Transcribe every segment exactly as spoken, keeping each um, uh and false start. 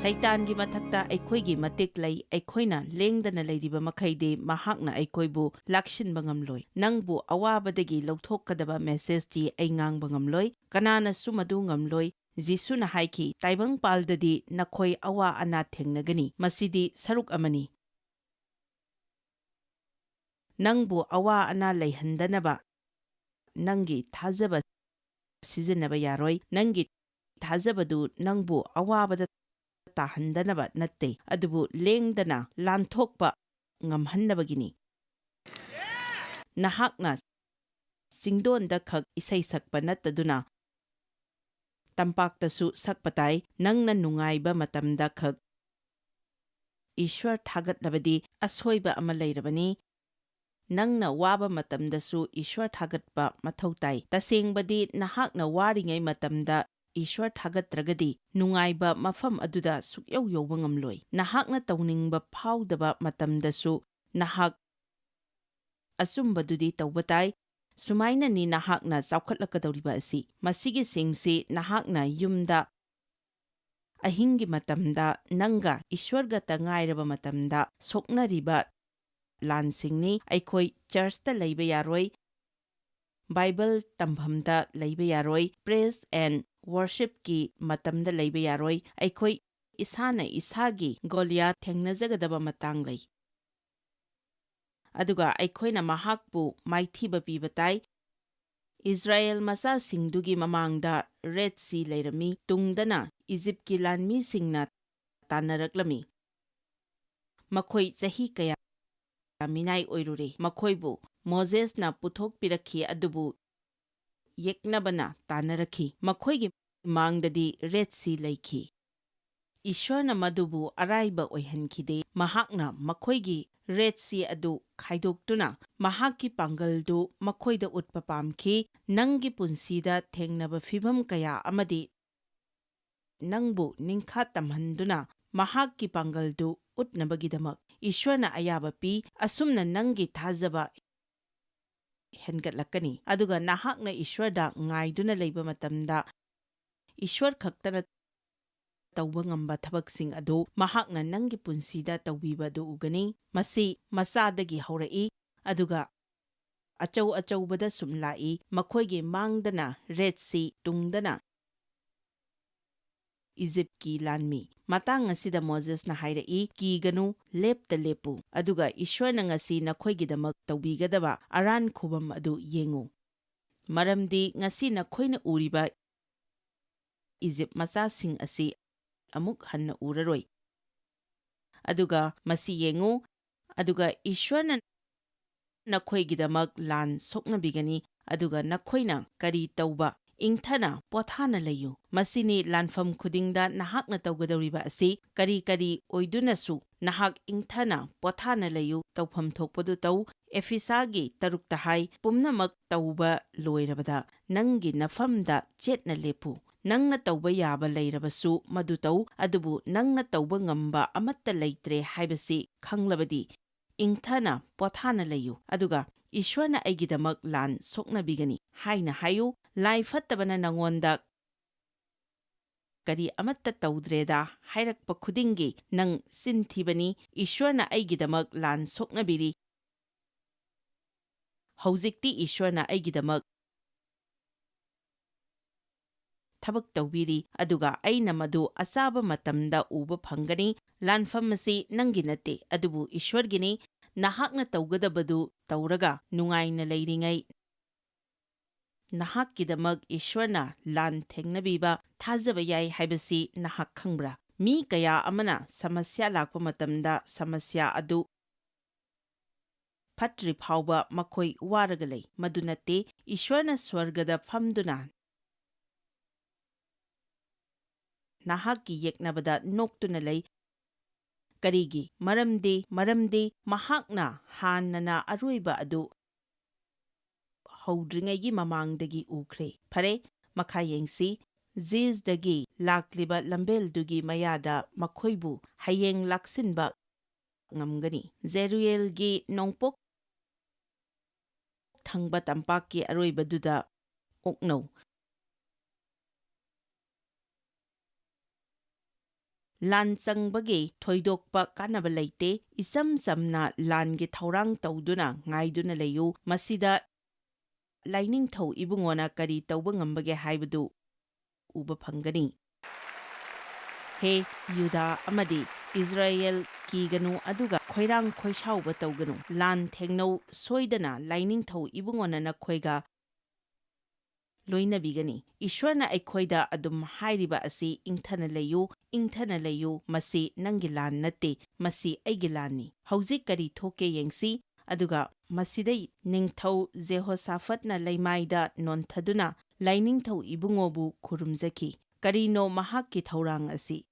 ꯁꯩꯇꯥꯟꯒꯤ ꯃꯊꯛꯇ ꯑꯩꯈꯣꯏꯒꯤ ꯃꯇꯤꯛ ꯂꯩ꯫ ꯑꯩꯈꯣꯏꯅ ꯂꯦꯡꯗꯅ ꯂꯩꯔꯤꯕ ꯃꯈꯩꯗꯤ ꯃꯍꯥꯛꯅ ꯑꯩꯈꯣꯏꯕꯨ ꯂꯥꯛꯁꯤꯟꯕ ꯉꯝꯂꯣꯏ꯫ ꯅꯪꯕꯨ ꯑꯋꯥꯕꯗꯒꯤ ꯂꯧꯊꯣꯛꯀꯗꯕ ꯃꯦꯁꯦꯖꯇꯤ ꯑꯩ ꯉꯥꯡꯕ ꯉꯝꯂꯣꯏ꯫ ꯀꯅꯥꯅꯁꯨ ꯃꯗꯨ ꯉꯝꯂꯣꯏ꯫ ꯖꯤꯁꯨꯅ ꯍꯥꯏꯈꯤ, "ꯇꯥꯏꯕꯪꯄꯥꯜꯗꯗꯤ ꯅꯈꯣꯏ ꯑꯋꯥ ꯑꯅꯥ ꯊꯦꯡꯅꯒꯅꯤ꯫" ꯃꯁꯤꯗꯤ ꯁꯔꯨꯛ ꯑꯃꯅꯤ꯫ ꯅꯪꯕꯨ ꯑꯋꯥ ꯑꯅꯥ ꯂꯩꯍꯟꯗꯅꯕ ꯅꯪꯒꯤ ꯊꯥꯖꯕ ꯁꯤꯖꯤꯟꯅꯕ ꯌꯥꯔꯣꯏ꯫ ꯅꯪꯒꯤ ꯊꯥꯖꯕꯗꯨ ꯅꯪꯕꯨ ꯑꯋꯥꯕꯗ ꯇꯥꯍꯟꯗꯅꯕ ꯅꯠꯇꯦ, ꯑꯗꯨꯕꯨ ꯂꯦꯡꯗꯅ ꯂꯥꯟꯊꯣꯛꯄ ꯉꯝꯍꯟꯅꯕꯒꯤꯅꯤ꯫ ꯅꯍꯥꯛꯅ ꯆꯤꯡꯗꯣꯟꯗ ꯈꯛ ꯏꯁꯩ ꯁꯛꯄ ꯅꯠꯇꯗꯨꯅ, ꯇꯝꯄꯥꯛꯇꯁꯨ ꯁꯛꯄ ꯇꯥꯏ꯫ ꯅꯪꯅ ꯅꯨꯡꯉꯥꯏꯕ ꯃꯇꯝꯗ ꯈꯛ ꯏꯁ꯭ꯋꯔ ꯊꯥꯒꯠꯂꯕꯗꯤ ꯑꯁꯣꯏꯕ ꯑꯃ ꯂꯩꯔꯕꯅꯤ꯫ ꯅꯪꯅ ꯋꯥꯕ ꯃꯇꯝꯗꯁꯨ ꯏꯁ꯭ꯋꯔ ꯊꯥꯒꯠꯄ ꯃꯊꯧ ꯇꯥꯏ꯫ ꯇꯁꯦꯡꯕꯗꯤ, ꯅꯍꯥꯛꯅ ꯋꯥꯔꯤꯉꯩ ꯃꯇꯝꯗ ꯏꯁ꯭ꯋꯔ ꯊꯥꯒꯠꯇ꯭ꯔꯒꯗꯤ, ꯅꯨꯡꯉꯥꯏꯕ ꯃꯐꯝ ꯑꯗꯨꯗ ꯁꯨꯛꯌꯧ ꯌꯧꯕ ꯉꯝꯂꯣꯏ꯫ ꯅꯍꯥꯛꯅ ꯇꯧꯅꯤꯡꯕ ꯐꯥꯎꯗꯕ ꯃꯇꯝꯗꯁꯨ ꯅꯍꯥꯛ ꯑꯆꯨꯝꯕꯗꯨꯗꯤ ꯇꯧꯕ ꯇꯥꯏ꯫ ꯁꯨꯃꯥꯏꯅꯅꯤ ꯅꯍꯥꯛꯅ ꯆꯥꯎꯈꯠꯂꯛꯀꯗꯧꯔꯤꯕ ꯑꯁꯤ꯫ ꯃꯁꯤꯒꯤꯁꯤꯡꯁꯤ ꯅꯍꯥꯛꯅ ꯌꯨꯝꯗ, ꯑꯍꯤꯡꯒꯤ ꯃꯇꯝꯗ, ꯅꯪꯒ ꯏꯁ꯭ꯋꯔꯒꯇ ꯉꯥꯏꯔꯕ ꯃꯇꯝꯗ ꯁꯣꯛꯅꯔꯤꯕ ꯂꯥꯟꯁꯤꯡꯅꯤ꯫ ꯑꯩꯈꯣꯏ ꯆꯔꯆꯇ ꯂꯩꯕ ꯌꯥꯔꯣꯏ, ꯕꯥꯏꯕꯜ ꯇꯝꯐꯝꯗ ꯂꯩꯕ ꯌꯥꯔꯣꯏ, praise and worshipꯀꯤ ꯃꯇꯝꯗ ꯂꯩꯕ ꯌꯥꯔꯣꯏ꯫ ꯑꯩꯈꯣꯏ ꯏꯁꯥꯅ ꯏꯁꯥꯒꯤ ꯒꯣꯂꯤꯌꯥꯠ ꯊꯦꯡꯅꯖꯒꯗꯕ ꯃꯇꯥꯡ ꯂꯩ꯫ ꯑꯗꯨꯒ ꯑꯩꯈꯣꯏꯅ ꯃꯍꯥꯛꯄꯨ ꯃꯥꯏꯊꯤꯕ ꯄꯤꯕ ꯇꯥꯏ꯫ ꯏꯁ꯭ꯔꯥꯌꯦꯜ ꯃꯆꯥꯁꯤꯡꯗꯨꯒꯤ ꯃꯃꯥꯡꯗ ꯔꯦꯗ ꯁꯤ ꯂꯩꯔꯝꯃꯤ꯫ ꯇꯨꯡꯗꯅ ꯏꯖꯤꯞꯀꯤ ꯂꯥꯟꯃꯤꯁꯤꯡꯅ ꯇꯥꯟꯅꯔꯛꯂꯝꯃꯤ꯫ ꯃꯈꯣꯏ ꯆꯍꯤ ꯀꯌꯥ ꯃꯤꯅꯥꯏ ꯑꯣꯏꯔꯨꯔꯦ꯫ ꯃꯈꯣꯏꯕꯨ ꯃꯣꯖꯦꯁꯅ ꯄꯨꯊꯣꯛꯄꯤꯔꯛꯈꯤ, ꯑꯗꯨꯕꯨ ꯌꯦꯛꯅꯕꯅ ꯇꯥꯟꯅꯔꯛꯈꯤ꯫ ꯃꯈꯣꯏꯒꯤ ꯃꯥꯡꯗꯗꯤ ꯔꯦꯗ ꯁꯤ ꯂꯩꯈꯤ꯫ ꯏꯁ꯭ꯋꯔꯅ ꯃꯗꯨꯕꯨ ꯑꯔꯥꯏꯕ ꯑꯣꯏꯍꯟꯈꯤꯗꯦ꯫ ꯃꯍꯥꯛꯅ ꯃꯈꯣꯏꯒꯤ ꯔꯦꯗ ꯁꯤ ꯑꯗꯨ ꯈꯥꯏꯗꯣꯛꯇꯨꯅ ꯃꯍꯥꯛꯀꯤ ꯄꯥꯡꯒꯜꯗꯨ ꯃꯈꯣꯏꯗ ꯎꯠꯄ ꯄꯥꯝꯈꯤ꯫ ꯅꯪꯒꯤ ꯄꯨꯟꯁꯤꯗ ꯊꯦꯡꯅꯕ ꯐꯤꯚꯝ ꯀꯌꯥ ꯑꯃꯗꯤ ꯅꯪꯕꯨ ꯅꯤꯡꯈꯥ ꯇꯝꯍꯟꯗꯨꯅ ꯃꯍꯥꯛꯀꯤ ꯄꯥꯡꯒꯜꯗꯨ ꯎꯠꯅꯕꯒꯤꯗꯃꯛ ꯏꯁ꯭ꯋꯔꯅ ꯑꯌꯥꯕ ꯄꯤ꯫ ꯑꯁꯨꯝꯅ ꯅꯪꯒꯤ ꯊꯥꯖꯕ ꯍꯦꯟꯒꯠꯂꯛꯀꯅꯤ꯫ ꯑꯗꯨꯒ ꯅꯍꯥꯛꯅ ꯏꯁ꯭ꯋꯔꯗ ꯉꯥꯏꯗꯨꯅ ꯂꯩꯕ ꯃꯇꯝꯗ, ꯏꯁ꯭ꯋꯔ ꯈꯛꯇ ꯅꯠꯇꯅ ꯇꯧꯕ ꯉꯝꯕ ꯊꯕꯛꯁꯤꯡ ꯑꯗꯨ ꯃꯍꯥꯛꯅ ꯅꯪꯒꯤ ꯄꯨꯟꯁꯤꯗ ꯇꯧꯕꯤꯕ ꯑꯗꯨ ꯎꯒꯅꯤ꯫ ꯃꯁꯤ ꯃꯆꯥꯗꯒꯤ ꯍꯧꯔꯛꯏ, ꯑꯗꯨꯒ ꯑꯆꯧ ꯑꯆꯧꯕꯗ ꯁꯨꯝ ꯂꯥꯛꯏ꯫ ꯃꯈꯣꯏꯒꯤ ꯃꯥꯡꯗꯅ ꯔꯦꯗ ꯁꯤ, ꯇꯨꯡꯗꯅ ꯏꯖꯤꯞꯀꯤ ꯂꯥꯟꯃꯤ꯫ ꯃꯇꯥꯡ ꯑꯁꯤꯗ ꯃꯣꯖꯦꯁꯅ ꯍꯥꯏꯔꯛꯏ, "ꯀꯤꯒꯅꯨ, ꯂꯦꯞꯇ ꯂꯦꯞꯄꯨ, ꯑꯗꯨꯒ ꯏꯁ꯭ꯋꯔꯅ ꯉꯁꯤ ꯅꯈꯣꯏꯒꯤꯗꯃꯛ ꯇꯧꯕꯤꯒꯗꯕ ꯑꯔꯥꯟ ꯈꯨꯕꯝ ꯑꯗꯨ ꯌꯦꯡꯉꯨ꯫ ꯃꯔꯝꯗꯤ ꯉꯁꯤ ꯅꯈꯣꯏꯅ ꯎꯔꯤꯕ ꯏꯖꯤꯞ ꯃꯆꯥꯁꯤꯡ ꯑꯁꯤ ꯑꯃꯨꯛ ꯍꯟꯅ ꯎꯔꯔꯣꯏ꯫ ꯑꯗꯨꯒ ꯃꯁꯤ ꯌꯦꯡꯉꯨ, ꯑꯗꯨꯒ ꯏꯁ꯭ꯋꯔꯅ ꯅꯈꯣꯏꯒꯤꯗꯃꯛ ꯂꯥꯟ ꯁꯣꯛꯅꯕꯤꯒꯅꯤ, ꯑꯗꯨꯒ ꯅꯈꯣꯏꯅ ꯀꯔꯤ ꯇꯧꯕ? ꯏꯪꯊꯅ ꯄꯣꯊꯥꯅ ꯂꯩꯌꯨ꯫ ꯃꯁꯤꯅꯤ ꯂꯥꯟꯐꯝ ꯈꯨꯗꯤꯡꯗ ꯅꯍꯥꯛꯅ ꯇꯧꯒꯗꯧꯔꯤꯕ ꯑꯁꯤ꯫ ꯀꯔꯤ ꯀꯔꯤ ꯑꯣꯏꯗꯨꯅꯁꯨ ꯅꯍꯥꯛ ꯏꯪꯊꯅ ꯄꯣꯊꯥꯅ ꯂꯩꯌꯨ, ꯇꯧꯐꯝ ꯊꯣꯛꯄꯗꯨ ꯇꯧ꯫ ꯑꯦꯐꯤꯁꯥꯒꯤ ꯇꯔꯨꯛꯇ ꯍꯥꯏ, ꯄꯨꯝꯅꯃꯛ ꯇꯧꯕ ꯂꯣꯏꯔꯕꯗ ꯅꯪꯒꯤ ꯅꯐꯝꯗ ꯆꯦꯠꯅ ꯂꯦꯞꯄꯨ꯫ ꯅꯪꯅ ꯇꯧꯕ ꯌꯥꯕ ꯂꯩꯔꯕꯁꯨ ꯃꯗꯨ ꯇꯧ, ꯑꯗꯨꯕꯨ ꯅꯪꯅ ꯇꯧꯕ ꯉꯝꯕ ꯑꯃꯠꯇ ꯂꯩꯇ꯭ꯔꯦ ꯍꯥꯏꯕꯁꯤ ꯈꯪꯂꯕꯗꯤ ꯏꯪꯊꯅ ꯄꯣꯊꯥꯅ ꯂꯩꯌꯨ, ꯑꯗꯨꯒ ꯏꯁ꯭ꯋꯔꯅ ꯑꯩꯒꯤꯗꯃꯛ ꯂꯥꯟ ꯁꯣꯛꯅꯕꯤꯒꯅꯤ ꯍꯥꯏꯅ ꯍꯥꯏꯌꯨ꯫ ꯂꯥꯏ ꯐꯠꯇꯕꯅ ꯅꯉꯣꯟꯗ ꯀꯔꯤ ꯑꯃꯠꯇ ꯇꯧꯗ꯭ꯔꯦꯗ ꯍꯥꯏꯔꯛꯄ ꯈꯨꯗꯤꯡꯒꯤ ꯅꯪ ꯆꯤꯟ ꯊꯤꯕꯅꯤ, ꯏꯁ꯭ꯋꯔꯅ ꯑꯩꯒꯤꯗꯃꯛ ꯂꯥꯟ ꯁꯣꯛꯅꯕꯤꯔꯤ꯫ ꯍꯧꯖꯤꯛꯇꯤ ꯏꯁ꯭ꯋꯔꯅ ꯑꯩꯒꯤꯗꯃꯛ ꯊꯕꯛ ꯇꯧꯕꯤꯔꯤ, ꯑꯗꯨꯒ ꯑꯩꯅ ꯃꯗꯨ ꯑꯆꯥꯕ ꯃꯇꯝꯗ ꯎꯕ ꯐꯪꯒꯅꯤ꯫ ꯂꯥꯟꯐꯝ ꯑꯁꯤ ꯅꯪꯒꯤ ꯅꯠꯇꯦ, ꯑꯗꯨꯕꯨ ꯏꯁ꯭ꯋꯔꯒꯤꯅꯤ꯫ ꯅꯍꯥꯛꯅ ꯇꯧꯒꯗꯕꯗꯨ ꯇꯧꯔꯒ ꯅꯨꯡꯉꯥꯏꯅ ꯂꯩꯔꯤꯉꯩ ꯅꯍꯥꯛꯀꯤꯗꯃꯛ ꯏꯁ꯭ꯋꯔꯅ ꯂꯥꯟ ꯊꯦꯡꯅꯕꯤꯕ ꯊꯥꯖꯕ ꯌꯥꯏ ꯍꯥꯏꯕꯁꯤ ꯅꯍꯥꯛ ꯈꯪꯕ꯭ꯔꯥ? ꯃꯤ ꯀꯌꯥ ꯑꯃꯅ ꯁꯃꯁ꯭ꯌꯥ ꯂꯥꯛꯄ ꯃꯇꯝꯗ ꯁꯃꯁ꯭ꯌꯥ ꯑꯗꯨ ꯐꯠꯇ꯭ꯔꯤ ꯐꯥꯎꯕ ꯃꯈꯣꯏ ꯋꯥꯔꯒ ꯂꯩ꯫ ꯃꯗꯨ ꯅꯠꯇꯦ, ꯏꯁ꯭ꯋꯔꯅ ꯁ꯭ꯋꯔꯒꯗ ꯐꯝꯗꯨꯅ ꯅꯍꯥꯛꯀꯤ ꯌꯦꯛꯅꯕꯗ ꯅꯣꯛꯇꯨꯅ ꯂꯩ꯫ ꯀꯔꯤꯒꯤ? ꯃꯔꯝꯗꯤ, ꯃꯔꯝꯗꯤ ꯃꯍꯥꯛꯅ ꯍꯥꯟꯅꯅ ꯑꯔꯣꯏꯕ ꯑꯗꯨ ꯍꯧꯗ꯭ꯔꯤꯉꯩꯒꯤ ꯃꯃꯥꯡꯗꯒꯤ ꯎꯈ꯭ꯔꯦ꯫ ꯐꯔꯦ, ꯃꯈꯥ ꯌꯦꯡꯁꯤ꯫ ꯖꯤꯖꯗꯒꯤ ꯂꯥꯛꯂꯤꯕ ꯂꯝꯕꯦꯜꯗꯨꯒꯤ ꯃꯌꯥꯗ ꯃꯈꯣꯏꯕꯨ ꯍꯌꯦꯡ ꯂꯥꯛꯁꯤꯟꯕ ꯉꯝꯒꯅꯤ꯫ ꯖꯦꯔꯨꯌꯦꯜꯒꯤ ꯅꯣꯡꯄꯣꯛ ꯊꯪꯕ ꯇꯝꯄꯥꯛꯀꯤ ꯑꯔꯣꯏꯕꯗꯨꯗ ꯑꯣꯛꯅꯧ꯫ ꯂꯥꯟ ꯆꯪꯕꯒꯤ ꯊꯣꯏꯗꯣꯛꯄ ꯀꯥꯟꯅꯕ ꯂꯩꯇꯦ꯫ ꯏꯆꯝ ꯆꯝꯅ ꯂꯥꯟꯒꯤ ꯊꯧꯔꯥꯡ ꯇꯧꯗꯨꯅ ꯉꯥꯏꯗꯨꯅ ꯂꯩꯌꯨ꯫ ꯃꯁꯤꯗ ꯂꯥꯏꯅꯤꯡꯊꯧ ꯏꯕꯨꯡꯉꯣꯅ ꯀꯔꯤ ꯇꯧꯕ ꯉꯝꯕꯒꯦ ꯍꯥꯏꯕꯗꯨ ꯎꯕ ꯐꯪꯒꯅꯤ꯫ ꯍꯦ ꯌꯨꯗꯥ ꯑꯃꯗꯤ ꯏꯁꯔꯥꯌꯦꯜ, ꯀꯤꯒꯅꯨ ꯑꯗꯨꯒ ꯈꯣꯏꯔꯥꯡ ꯈꯣꯏꯁꯥꯎꯕ ꯇꯧꯒꯅꯨ꯫ ꯂꯥꯟ ꯊꯦꯡꯅꯧ, ꯁꯣꯏꯗꯅ ꯂꯥꯏꯅꯤꯡꯊꯧ ꯏꯕꯨꯡꯉꯣꯅ ꯅꯈꯣꯏꯒ ꯂꯣꯏꯅꯕꯤꯒꯅꯤ꯫ ꯏꯁ꯭ꯋꯔꯅ ꯑꯩꯈꯣꯏꯗ ꯑꯗꯨꯝ ꯍꯥꯏꯔꯤꯕ ꯑꯁꯤ, "ꯏꯪꯊꯅ ꯂꯩꯌꯨ, ꯏꯪꯊꯅ ꯂꯩꯌꯨ, ꯃꯁꯤ ꯅꯪꯒꯤ ꯂꯥꯟ ꯅꯠꯇꯦ, ꯃꯁꯤ ꯑꯩꯒꯤ ꯂꯥꯟꯅꯤ꯫ ꯍꯧꯖꯤꯛ ꯀꯔꯤ ꯊꯣꯛꯀꯦ ꯌꯦꯡꯁꯤ"꯫ ꯑꯗꯨꯒ ꯃꯁꯤꯗꯩ ꯅꯤꯡꯊꯧ ꯖꯦꯍꯣꯁꯥꯐꯠꯅ ꯂꯩꯃꯥꯏꯗ ꯅꯣꯟꯊꯗꯨꯅ ꯂꯥꯏꯅꯤꯡꯊꯧ ꯏꯕꯨꯡꯉꯣꯕꯨ ꯈꯨꯔꯨꯝꯖꯈꯤ꯫ ꯀꯔꯤꯅꯣ ꯃꯍꯥꯛꯀꯤ ꯊꯧꯔꯥꯡ ꯑꯁꯤ?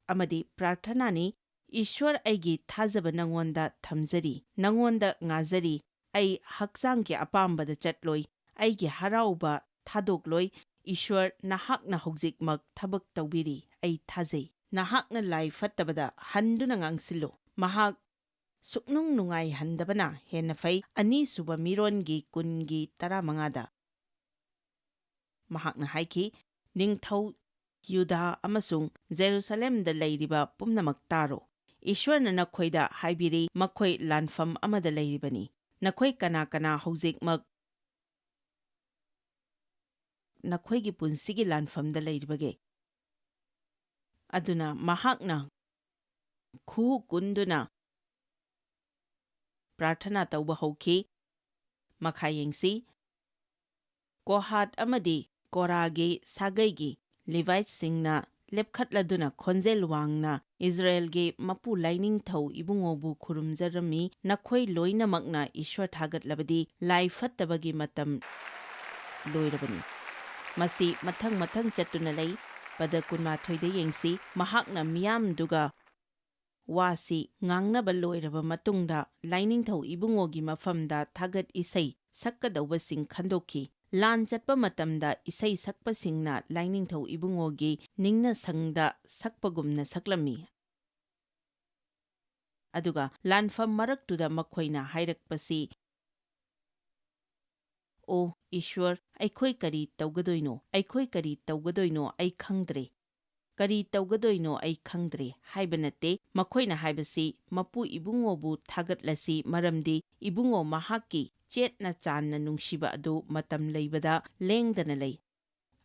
ꯑꯃꯗꯤ ꯄ꯭ꯔꯥꯔꯊꯅꯥꯅꯤ, "ꯏꯁ꯭ꯋꯔ, ꯑꯩꯒꯤ ꯊꯥꯖꯕ ꯅꯉꯣꯟꯗ ꯊꯝꯖꯔꯤ, ꯅꯉꯣꯟꯗ ꯉꯥꯖꯔꯤ꯫ ꯑꯩ ꯍꯛꯆꯥꯡꯒꯤ ꯑꯄꯥꯝꯕꯗ ꯆꯠꯂꯣꯏ, ꯑꯩꯒꯤ ꯍꯔꯥꯎꯕ ꯊꯥꯗꯣꯛꯂꯣꯏ꯫ ꯏꯁ꯭ꯋꯔ, ꯅꯍꯥꯛꯅ ꯍꯧꯖꯤꯛꯃꯛ ꯊꯕꯛ ꯇꯧꯕꯤꯔꯤ꯫ ꯑꯩ ꯊꯥꯖꯩ꯫ ꯅꯍꯥꯛꯅ ꯂꯥꯏ ꯐꯠꯇꯕꯗ ꯍꯟꯗꯨꯅ ꯉꯥꯡꯁꯤꯜꯂꯨ꯫ ꯃꯍꯥꯛ ꯁꯨꯛꯅꯨꯡ ꯅꯨꯡꯉꯥꯏꯍꯟꯗꯕꯅ ꯍꯦꯟꯅ ꯐꯩ"꯫ ꯑꯅꯤꯁꯨꯕ ꯃꯤꯔꯣꯟꯒꯤ ꯀꯨꯟꯒꯤ ꯇꯔꯥꯃꯉꯥꯗ ꯃꯍꯥꯛꯅ ꯍꯥꯏꯈꯤ, "ꯅꯤꯡꯊꯧ, ꯌꯨꯗꯥ ꯑꯃꯁꯨꯡ ꯖꯦꯔꯨꯁꯂꯦꯝꯗ ꯂꯩꯔꯤꯕ ꯄꯨꯝꯅꯃꯛ ꯇꯥꯔꯣ꯫ ꯏꯁ꯭ꯋꯔꯅ ꯅꯈꯣꯏꯗ ꯍꯥꯏꯕꯤꯔꯤ, ꯃꯈꯣꯏ ꯂꯥꯟꯐꯝ ꯑꯃꯗ ꯂꯩꯔꯤꯕꯅꯤ꯫ ꯅꯈꯣꯏ ꯀꯅꯥ ꯀꯅꯥ ꯍꯧꯖꯤꯛꯃꯛ ꯅꯈꯣꯏꯒꯤ ꯄꯨꯟꯁꯤꯒꯤ ꯂꯥꯟꯐꯝꯗ ꯂꯩꯔꯤꯕꯒꯦ?" ꯑꯗꯨꯅ ꯃꯍꯥꯛꯅ ꯈꯨꯎ ꯀꯨꯟꯗꯨꯅ ꯄ꯭ꯔꯥꯔꯊꯅꯥ ꯇꯧꯕ ꯍꯧꯈꯤ꯫ ꯃꯈꯥ ꯌꯦꯡꯁꯤ꯫ ꯀꯣꯍꯥꯠ ꯑꯃꯗꯤ ꯀꯣꯔꯥꯒꯤ ꯁꯥꯒꯩꯒꯤ ꯂꯤꯚꯥꯏꯠꯁꯤꯡꯅ ꯂꯦꯞꯈꯠꯂꯗꯨꯅ ꯈꯣꯟꯖꯦꯜ ꯋꯥꯡꯅ ꯏꯁ꯭ꯔꯥꯌꯦꯜꯒꯤ ꯃꯄꯨ ꯂꯥꯏꯅꯤꯡꯊꯧ ꯏꯕꯨꯡꯉꯣꯕꯨ ꯈꯨꯔꯨꯝꯖꯔꯝꯃꯤ, "ꯅꯈꯣꯏ ꯂꯣꯏꯅꯃꯛꯅ ꯏꯁ꯭ꯋꯔ ꯊꯥꯒꯠꯂꯕꯗꯤ ꯂꯥꯏ ꯐꯠꯇꯕꯒꯤ ꯃꯇꯝ ꯂꯣꯏꯔꯕꯅꯤ"꯫ ꯃꯁꯤ ꯃꯊꯪ ꯃꯊꯪ ꯆꯠꯇꯨꯅ ꯂꯩ꯫ ꯄꯗ ꯀꯨꯟꯃꯥꯊꯣꯏꯗ ꯌꯦꯡꯁꯤ꯫ ꯃꯍꯥꯛꯅ ꯃꯤꯌꯥꯝꯗꯨꯒ ꯋꯥꯁꯤ ꯉꯥꯡꯅꯕ ꯂꯣꯏꯔꯕ ꯃꯇꯨꯡꯗ, ꯂꯥꯏꯅꯤꯡꯊꯧ ꯏꯕꯨꯡꯉꯣꯒꯤ ꯃꯐꯝꯗ ꯊꯥꯒꯠ ꯏꯁꯩ ꯁꯛꯀꯗꯧꯕꯁꯤꯡ ꯈꯟꯗꯣꯛꯈꯤ꯫ ꯂꯥꯟ ꯆꯠꯄ ꯃꯇꯝꯗ ꯏꯁꯩ ꯁꯛꯄꯁꯤꯡꯅ ꯂꯥꯏꯅꯤꯡꯊꯧ ꯏꯕꯨꯡꯉꯣꯒꯤ ꯅꯤꯡꯅꯁꯪꯗ ꯁꯛꯄꯒꯨꯝꯅ ꯁꯛꯂꯝꯃꯤ꯫ ꯑꯗꯨꯒ ꯂꯥꯟꯐꯝ ꯃꯔꯛꯇꯨꯗ ꯃꯈꯣꯏꯅ ꯍꯥꯏꯔꯛꯄꯁꯤ, "ꯑꯣ ꯏꯁ꯭ꯋꯔ, ꯑꯩꯈꯣꯏ ꯀꯔꯤ ꯇꯧꯒꯗꯣꯏꯅꯣ? ꯑꯩꯈꯣꯏ ꯀꯔꯤ ꯇꯧꯒꯗꯣꯏꯅꯣ? ꯑꯩ ꯈꯪꯗ꯭ꯔꯦ"꯫ "ꯀꯔꯤ ꯇꯧꯒꯗꯣꯏꯅꯣ ꯑꯩ ꯈꯪꯗ꯭ꯔꯦ" ꯍꯥꯏꯕ ꯅꯠꯇꯦ꯫ ꯃꯈꯣꯏꯅ ꯍꯥꯏꯕꯁꯤ ꯃꯄꯨ ꯏꯕꯨꯡꯉꯣꯕꯨ ꯊꯥꯒꯠꯂꯁꯤ, ꯃꯔꯝꯗꯤ ꯏꯕꯨꯡꯉꯣ ꯃꯍꯥꯛꯀꯤ ꯆꯦꯠꯅ ꯆꯥꯟꯅ ꯅꯨꯡꯁꯤꯕ ꯑꯗꯨ ꯃꯇꯝ ꯂꯩꯕꯗ ꯂꯦꯡꯗꯅ ꯂꯩ꯫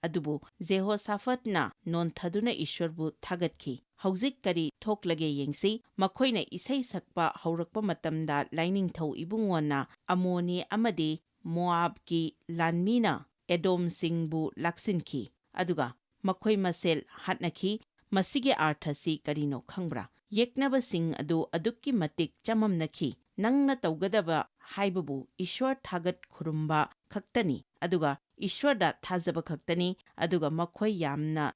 ꯑꯗꯨꯕꯨ ꯖꯦꯍꯣꯁꯥꯐꯠꯅ ꯅꯣꯟꯊꯗꯨꯅ ꯏꯁ꯭ꯋꯔꯕꯨ ꯊꯥꯒꯠꯈꯤ꯫ ꯍꯧꯖꯤꯛ ꯀꯔꯤ ꯊꯣꯛꯂꯒꯦ ꯌꯦꯡꯁꯤ꯫ ꯃꯈꯣꯏꯅ ꯏꯁꯩ ꯁꯛꯄ ꯍꯧꯔꯛꯄ ꯃꯇꯝꯗ, ꯂꯥꯏꯅꯤꯡꯊꯧ ꯏꯕꯨꯡꯉꯣꯅ ꯑꯃꯣꯅꯤ ꯑꯃꯗꯤ ꯃꯣꯑꯥꯕꯀꯤ ꯂꯥꯟꯃꯤꯅ ꯑꯦꯗꯣꯝꯁꯤꯡꯕꯨ ꯂꯥꯛꯁꯤꯟꯈꯤ, ꯑꯗꯨꯒ ꯃꯈꯣꯏ ꯃꯁꯦꯜ ꯍꯥꯠꯅꯈꯤ꯫ ꯃꯁꯤꯒꯤ ꯑꯥꯔꯊꯁꯤ ꯀꯔꯤꯅꯣ ꯈꯪꯕ꯭ꯔꯥ? ꯌꯦꯛꯅꯕꯁꯤꯡ ꯑꯗꯨ ꯑꯗꯨꯛꯀꯤ ꯃꯇꯤꯛ ꯆꯃꯝꯅꯈꯤ꯫ ꯅꯪꯅ ꯇꯧꯒꯗꯕ ꯍꯥꯏꯕꯕꯨ ꯏꯁ꯭ꯋꯔ ꯊꯥꯒꯠ ꯈꯨꯔꯨꯝꯕ ꯈꯛꯇꯅꯤ, ꯑꯗꯨꯒ ꯏꯁ꯭ꯋꯔꯗ ꯊꯥꯖꯕ ꯈꯛꯇꯅꯤ, ꯑꯗꯨꯒ ꯃꯈꯣꯏ ꯌꯥꯝꯅ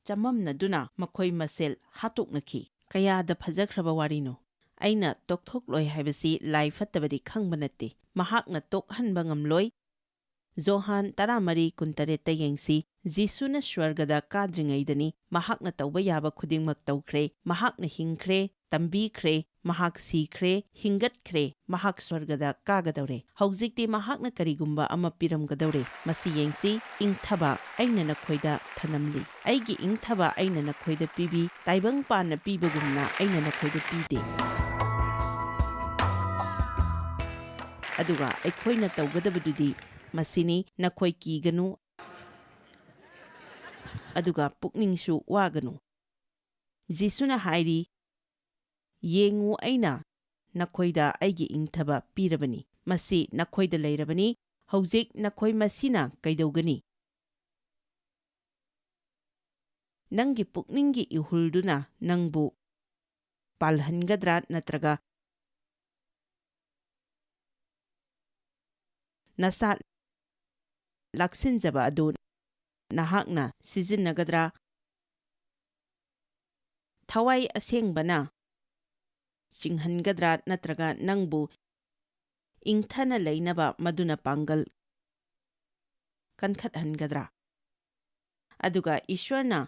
ꯆꯃꯝꯅꯗꯨꯅ ꯃꯈꯣꯏ ꯃꯁꯦꯜ ꯍꯥꯠꯇꯣꯛꯅꯈꯤ꯫ ꯀꯌꯥꯗ ꯐꯖꯈ꯭ꯔꯕ ꯋꯥꯔꯤꯅꯣ! ꯑꯩꯅ ꯇꯣꯛꯊꯣꯛꯂꯣꯏ ꯍꯥꯏꯕꯁꯤ ꯂꯥꯏ ꯐꯠꯇꯕꯗꯤ ꯈꯪꯕ ꯅꯠꯇꯦ꯫ ꯃꯍꯥꯛꯅ ꯇꯣꯛꯍꯟꯕ ꯉꯝꯂꯣꯏ꯫ ꯖꯣꯍꯥꯟ ꯇꯔꯥꯃꯔꯤ ꯀꯨꯟꯇꯔꯦꯠꯇ ꯌꯦꯡꯁꯤ꯫ ꯖꯤꯁꯨꯅ ꯁ꯭ꯋꯔꯒꯗ ꯀꯥꯗ꯭ꯔꯤꯉꯩꯗꯅꯤ꯫ ꯃꯍꯥꯛꯅ ꯇꯧꯕ ꯌꯥꯕ ꯈꯨꯗꯤꯡꯃꯛ ꯇꯧꯈ꯭ꯔꯦ꯫ ꯃꯍꯥꯛꯅ ꯍꯤꯡꯈ꯭ꯔꯦ, ꯇꯝꯕꯤꯈ꯭ꯔꯦ, ꯃꯍꯥꯛ ꯁꯤꯈ꯭ꯔꯦ, ꯍꯤꯡꯒꯠꯈ꯭ꯔꯦ, ꯃꯍꯥꯛ ꯁ꯭ꯋꯔꯒꯗ ꯀꯥꯒꯗꯧꯔꯦ꯫ ꯍꯧꯖꯤꯛꯇꯤ ꯃꯍꯥꯛꯅ ꯀꯔꯤꯒꯨꯝꯕ ꯑꯃ ꯄꯤꯔꯝꯒꯗꯧꯔꯦ꯫ ꯃꯁꯤ ꯌꯦꯡꯁꯤ, "ꯏꯪꯊꯕ ꯑꯩꯅ ꯅꯈꯣꯏꯗ ꯊꯅꯝꯂꯤ꯫ ꯑꯩꯒꯤ ꯏꯪꯊꯕ ꯑꯩꯅ ꯅꯈꯣꯏꯗ ꯄꯤꯕꯤ, ꯇꯥꯏꯕꯪꯄꯥꯟꯅ ꯄꯤꯕꯒꯨꯝꯅ ꯑꯩꯅ ꯅꯈꯣꯏꯗ ꯄꯤꯗꯦ"꯫ ꯑꯗꯨꯒ ꯑꯩꯈꯣꯏꯅ ꯇꯧꯒꯗꯕꯗꯨꯗꯤ ꯃꯁꯤꯅꯤ, "ꯅꯈꯣꯏ ꯀꯤꯒꯅꯨ, ꯑꯗꯨꯒ ꯄꯨꯛꯅꯤꯡꯁꯨ ꯋꯥꯒꯅꯨ"꯫ ꯖꯤꯁꯨꯅ ꯍꯥꯏꯔꯤ, "ꯌꯦꯡꯉꯨ, ꯑꯩꯅ ꯅꯈꯣꯏꯗ ꯑꯩꯒꯤ ꯏꯪꯊꯕ ꯄꯤꯔꯕꯅꯤ꯫ ꯃꯁꯤ ꯅꯈꯣꯏꯗ ꯂꯩꯔꯕꯅꯤ꯫ ꯍꯧꯖꯤꯛ ꯅꯈꯣꯏ ꯃꯁꯤꯅ ꯀꯩꯗꯧꯒꯅꯤ? ꯅꯪꯒꯤ ꯄꯨꯛꯅꯤꯡꯒꯤ ꯏꯍꯨꯜꯗꯨꯅ ꯅꯪꯕꯨ ꯄꯥꯜꯍꯟꯒꯗ꯭ꯔꯥ, ꯅꯠꯇ꯭ꯔꯒ ꯅꯁꯥ ꯂꯥꯛꯁꯤꯟꯖꯕ ꯑꯗꯨ ꯅꯍꯥꯛꯅ ꯁꯤꯖꯤꯟꯅꯒꯗ꯭ꯔꯥ? ꯊꯋꯥꯏ ꯑꯁꯦꯡꯕꯅ ꯆꯤꯡꯍꯟꯒꯗ꯭ꯔꯥ, ꯅꯠꯇ꯭ꯔꯒ ꯅꯪꯕꯨ ꯏꯪꯊꯅ ꯂꯩꯅꯕ ꯃꯗꯨꯅ ꯄꯥꯡꯒꯜ ꯀꯟꯈꯠꯍꯟꯒꯗ꯭ꯔꯥ? ꯑꯗꯨꯒ ꯏꯁ꯭ꯋꯔꯅ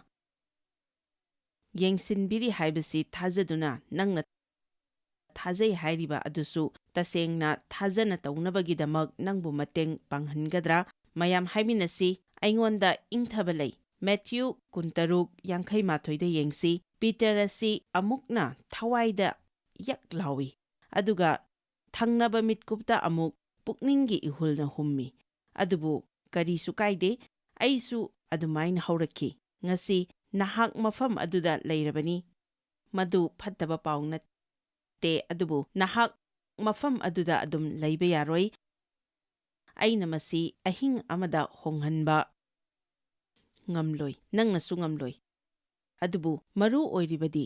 ꯌꯦꯡꯁꯤꯟꯕꯤꯔꯤ ꯍꯥꯏꯕꯁꯤ ꯊꯥꯖꯗꯨꯅ, ꯅꯪꯅ ꯊꯥꯖꯩ ꯍꯥꯏꯔꯤꯕ ꯑꯗꯨꯁꯨ ꯇꯁꯦꯡꯅ ꯊꯥꯖꯅ ꯇꯧꯅꯕꯒꯤꯗꯃꯛ ꯅꯪꯕꯨ ꯃꯇꯦꯡ ꯄꯥꯡꯍꯟꯒꯗ꯭ꯔꯥ? ꯃꯌꯥꯝ ꯍꯥꯏꯃꯤꯟꯅꯁꯤ, "ꯑꯩꯉꯣꯟꯗ ꯏꯪꯊꯕ ꯂꯩ"꯫ ꯃꯦꯊ꯭ꯌꯨ ꯀꯨꯟꯇꯔꯨꯛ ꯌꯥꯡꯈꯩ ꯃꯥꯊꯣꯏꯗ ꯌꯦꯡꯁꯤ꯫ ꯄꯤꯇꯔ ꯑꯁꯤ ꯑꯃꯨꯛꯅ ꯊꯋꯥꯏꯗ ꯌꯛ ꯂꯥꯎꯏ, ꯑꯗꯨꯒ ꯊꯪꯅꯕ ꯃꯤꯠꯀꯨꯞꯇ ꯑꯃꯨꯛ ꯄꯨꯛꯅꯤꯡꯒꯤ ꯏꯍꯨꯜꯅ ꯍꯨꯝꯃꯤ꯫ ꯑꯗꯨꯕꯨ ꯀꯔꯤꯁꯨ ꯀꯥꯏꯗꯦ, ꯑꯩꯁꯨ ꯑꯗꯨꯃꯥꯏꯅ ꯍꯧꯔꯛꯈꯤ꯫ ꯉꯁꯤ ꯅꯍꯥꯛ ꯃꯐꯝ ꯑꯗꯨꯗ ꯂꯩꯔꯕꯅꯤ꯫ ꯃꯗꯨ ꯐꯠꯇꯕ ꯄꯥꯎ ꯅꯠꯇꯦ, ꯑꯗꯨꯕꯨ ꯅꯍꯥꯛ ꯃꯐꯝ ꯑꯗꯨꯗ ꯑꯗꯨꯝ ꯂꯩꯕ ꯌꯥꯔꯣꯏ꯫ ꯑꯩꯅ ꯃꯁꯤ ꯑꯍꯤꯡ ꯑꯃꯗ ꯍꯣꯡꯍꯟꯕ ꯉꯝꯂꯣꯏ, ꯅꯪꯅꯁꯨ ꯉꯝꯂꯣꯏ꯫ ꯑꯗꯨꯕꯨ ꯃꯔꯨ ꯑꯣꯏꯔꯤꯕꯗꯤ